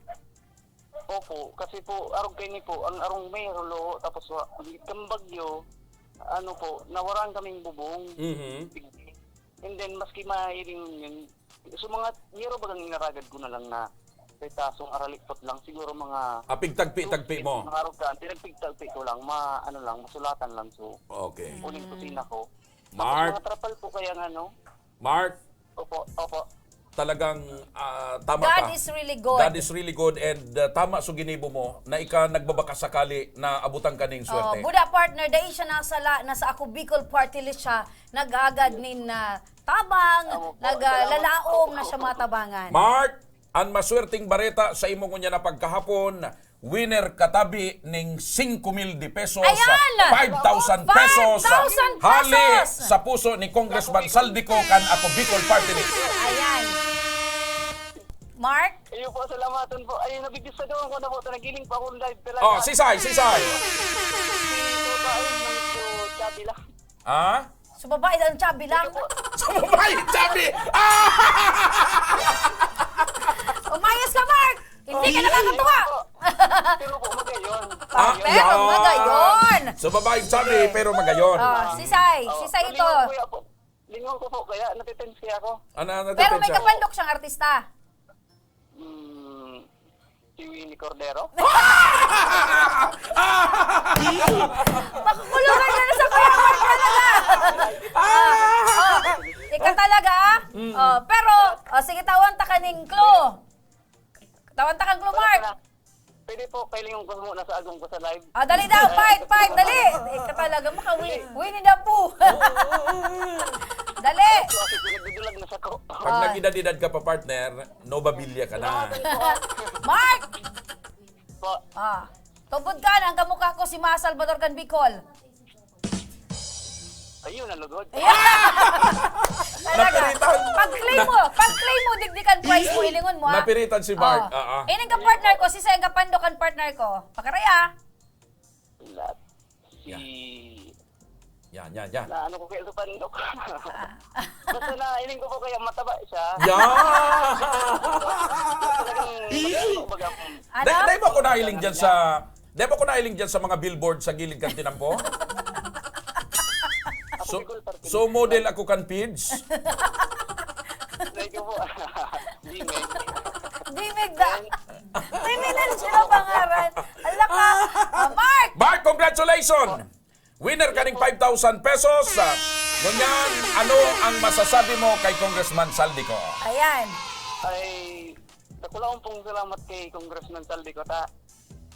Opo, kasi po, arog kaini po, ang arong may rulo, tapos wa-, ang itong bagyo, ano po, nawaran kaming bubong. Mhm. And then, maski mairing yun, So, mga yero bagang inaragad ko na lang na kay tasong aralipot lang, siguro mga Apig tagpi-tagpi mo. Mga arogan, pinagpigtagpi ko lang, ma-, ano lang, masulatan lang. So, Okay. Kuning kusina ko. Mark. Tapos mga trapal po kaya nga, no? Mark. Opo, opo. Talagang, ah, tama God ka. Is really good. God is really good and, ah, tama so ginibo mo na ika nagbabakasakali na abutan ka ning swerte. Oh, buda partner, dai siya nasala, nasa Ako Bicol Party List siya, naghagad nin, ah, tabang, Opo, nag, ah, salamat lalaom po. Na siya matabangan. Mark, an maswerteng bareta sa imo ngunyan na pagkahapon, winner katabi ning singko mil de pesos, Ayan! Five thousand pesos, Five thousand hali pesos! Sa puso ni Congressman Saldico kan Ako Bicol Party List. Ayan. Mark? Ayun po, salamatan po. Ayun, nabigis sa gawang ko na po. Nagiling pa akong live talaga. Oh, sisay, sisay. Si Tuta, ayun, medyo chubby lang. Ha? Sa babae lang, chubby lang. Sa babae, chubby! Ah! Umayos ka, Mark! Hindi ka nakakatuwa! Pero po, magayon. Ah, Pero yan. Magayon! So, babaeng chubby, Sige. Pero magayon. Oh, sisay. Oh, sisay ito. Lingaw ko po, kaya natitense kaya ako. Ano, ano, Pero may natitense ako? Kapandok siyang artista. Hmm, si Winnie Cordero? Makukulungan ka na sa Kuya Mark talaga. Ah, oh, ika talaga, ah. Mm. Oh, pero, oh, sige, tawan ta kaning clue. Tawan ta kang clue, Wala Mark. pa na. Pwede po, kailingon ko muna sa agong ko sa live. Ah, dali daw, fight, fight, dali. Ika talaga, maka Winnie the Pooh. Dali. So, ako, pinagdudulag na sa ko. Pag Ah. nag-edad-edad ka pa, partner, nobabilya ka na. Salamat po. Mark! Po. Ah. Tubod ka, ang kamukha ko si Ma Salvador kan Bicol. Ayun, nalugod. Ayan. Talaga. Napiritan. Pag-claim mo, pag-claim mo, digdikan prize mo, ilingon mo, ha? Napiritan si Mark. Oh. Ah, ah. Ining ka partner ko, si Senga Pando kan partner ko. Pakaraya. Lahat. Si Yan, yan, yan. Na ano ko kaya sa Pando. Basta na, iling ko po kaya mataba siya. Yan. Talagang, baga, Ano? Dai, dai ba ako nailing dyan sa, dai ba ako nailing dyan sa mga billboard sa gilid kan tinampo? Ako So, siguro, sir. So model ako kan P I D S? Dai ko po. Di, may. Dimig da. Criminal siya ang pangaran. Ala ka. Ah, Mark! Mark, congratulations! Winner ka ning five thousand pesos. Ah, ngunyan, ano ang masasabi mo kay Congressman Saldico? Ayan. Ay, dakulaon pong salamat kay Congressman Saldico ta.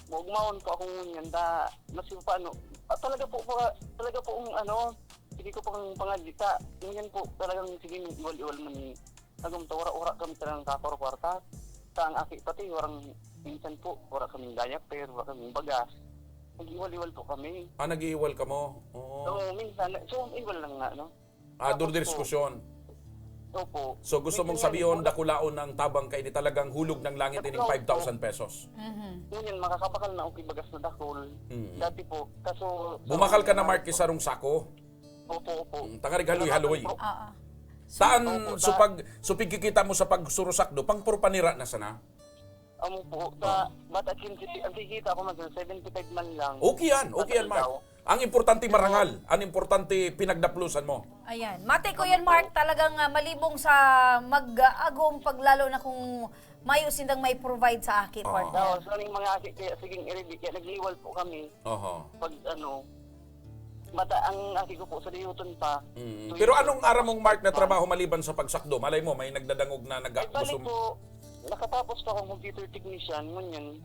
Maugmaon po akong ngunyan ta. Mas yung paano, ah, talaga po, po, talaga po ang ano, sige ko pang pangadita. Ngunyan po, talagang sige, iwal-iwal man ni Agom ta, wara-wara kami talagang kakwarta. Sa ang aki pati, warang, minsan po, wara kaming diaper, wara kaming bagas. Nag-iwal-iwal po kami. Ah, nag-iiwal kamo? Oo. So, minsan, so, iwal lang nga, no? Ah, Tapos duro po, diskusyon. Opo. So, gusto mong Minsan sabihon, nga, dakulaon ang tabang kaini talagang hulog ng langit ining Dakulaon po. Five thousand pesos? Mhm. Ngunyan, makakabakal na okay bagas na dakul. Mm. Dati po, kaso, Bumakal ka na, Mark, ki sarong sako? Opo, opo. Mm, tangarig haloy-haloy. Opo. Oo. Saan Opo, so sa pag, so pigkikita mo sa pagsurusakdo, pang puro panira na sana? Amo po, sa Oo. Bata Chin City, ang kikita ko man, seventy-five man lang. Okay yan, okay yan, Mark. Kada aldaw. Ang importante Pero marangal, ang importante pinagdaplusan mo. Ayan. Mati ko Tama yan, po. Mark, talagang, ah, malibong sa mag-agom, pag lalo na kung mayo sindang may provide sa aki, Oo. partner. Oo, so, yung mga aki, kaya siging iridi, kaya nag-iwal po kami. Oho. Pag ano, mata, ang aki ko po sa Diyuton pa. Mm. So, Pero yun, anong aram mong, Mark, na trabaho maliban sa pagsakdo? Malay mo, may nagdadangog na nag-, Ay, bali gusto po, nakatapos pa akong computer technician, ngunyan,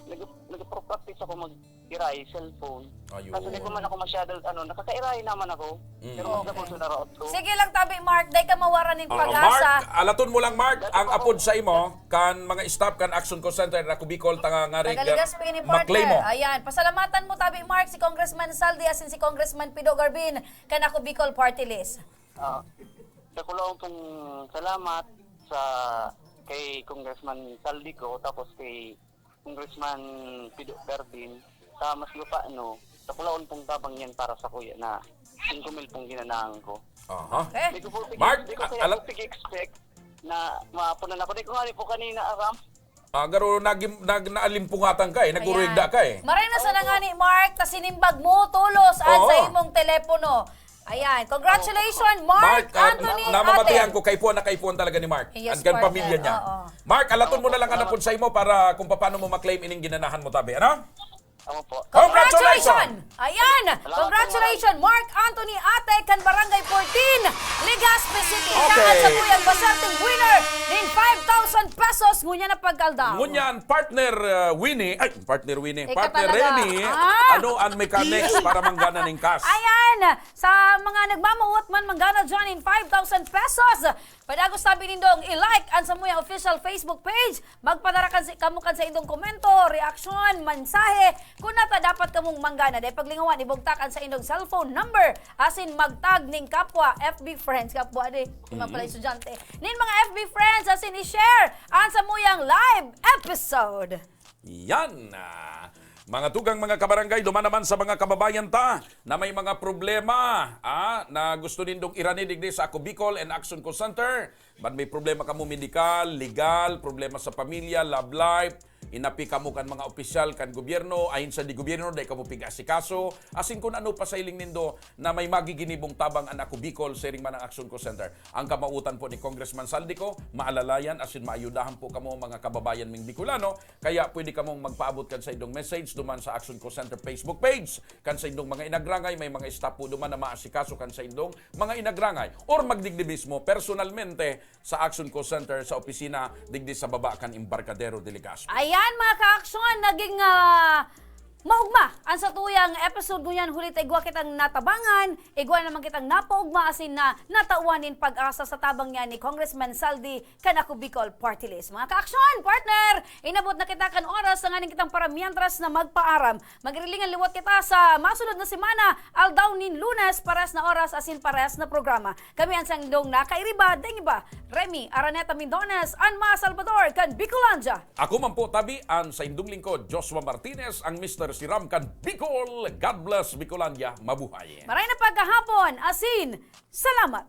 nag-, nag-practice ako mag-iray, cellphone. Ayun. Kaso di ko man ako masyado, ano, nakakairay naman ako. Mm. Pero mas Oo. ako sa naraot ko. Sige lang, tabi, Mark, dai ka mawara ning Oo, pag-asa. Mark, alaton mo lang, Mark, Dati ang pa apod ako. Sa imo, kan mga staff kan Action Call Center na Cubicol, tanga nga rig, Tagaligas pa ini, maklay partner. Mo. Ayan, pasalamatan mo, tabi, Mark, si Congressman Saldi, asin si Congressman Pido Garbin, kan Ako Bicol Party List. Ah, dakulaon pong salamat sa, kay Congressman Saldi ko, tapos kay Congressman Pido Garbin, sa mas lupa, no, dakulaon pong tabang yan para sa kuya na singko mil pong ginanahan ko. Aha. Eh. Di ko po, Mark, di ko a-, kaya alam po pig-expect na mapunan ako. Di ko nga po kanina aram. Ah, garo, nagim-, nag-, naalimpungatan ka eh, Ayan. Naguruyagda ka eh. Maray na sana Oo. Nga ni Mark, ta sinimbag mo, tulos, an Oo. Sa imong telepono. Ayan, congratulations, Mark, Mark, ah, Anthony, namamatian ate. ko, kaipuhan na kaipuhan talaga ni Mark. Yes, Andyan partner. Pamilya niya. Oo. Mark, alaton mo Opo, na lang ang salamat. napon sa imo para kung paano mo maklaim ining ginanahan mo, tabi. Ano? Opo. Congratulations! Ayan! Salamat po, Congratulations, Mark Anthony, ate, kan Barangay fourteen, Legazpi City. Okay. Lahat sa tuyang baserteng winner nin five thousand pesos, ngunyan na pagkaldaw. Ngunyan, partner uh, Winnie, ay, partner Winnie, Ika partner talaga. Remy, Ah! ano ang mechanics para manggana ning cash? Ayan! Sa mga nagmamawot man manggana dyan in five thousand pesos, padagos tabi nindong i-like ang samuyang official Facebook page. Magpadara kan si, kamo kan sa indong komento, reaksyon, mensahe. Kung nata dapat kamong manggana, dahil paglingawan, ibugtak ang sa indong cellphone number. Asin magtag ning kapwa F B friends, kapwa di, mga pala estudyante. Nin mga F B friends, asin i-share ang samuyang live episode. Yan. Ah, mga tugang, mga kabarangay, duman naman sa mga kababayan ta na may mga problema ah, na gusto nindong irani digdi sa Ako Bicol and Action Call Center. Bad may problema kamo medikal, legal, problema sa pamilya, love life, inapi kamo kan mga opisyal kan gobyerno, ahensya de gobyerno, dai kamo pig-asikaso, asin kun ano pa sa hiling nindo na may magiginibong tabang an Ako Bicol, siring man ang Action Call Center. Ang kamautan po ni Congressman Zaldy Co, maalalayan asin maayudahan po kamo mga kababayan ming Bicolano, kaya pwede kamong magpaabot kan sa indong message duman sa Action Call Center Facebook page. Kan sa indong mga inagrangay, may mga staff po duman na maasikaso kan sa indong mga inagrangay. Or magdigdi mismo, personalmente, sa Action Call Center sa opisina digdi sa baba kan Embarcadero de Legazpi. Ayan, mga ka-aksyon, naging ah, maugma ang satuyang episode ngunyan, huli ta igwa kitang natabangan, igwa naman kitang napaugma asin na natawan nin pag-asa sa tabang niya ni Congressman Zaldy kan Ako Bicol Party List. Mga ka-aksyon, partner, inabot na kita kan oras na nganing kitang para mientras na magpaaram. Magrilingan liwat kita sa masunod na semana, aldaw nin Lunes, pares na oras asin pares na programa. Kami an saindong nakairiba, deng iba, Remy Araneta Mindones, an mga Salvador kan Bicolandia. Ako man po tabi an saindong lingkod, Joshua Martinez, ang Mister Siram kan Bicol. God bless Bicolandia, mabuhay. Maray na pagkahapon, asin salamat.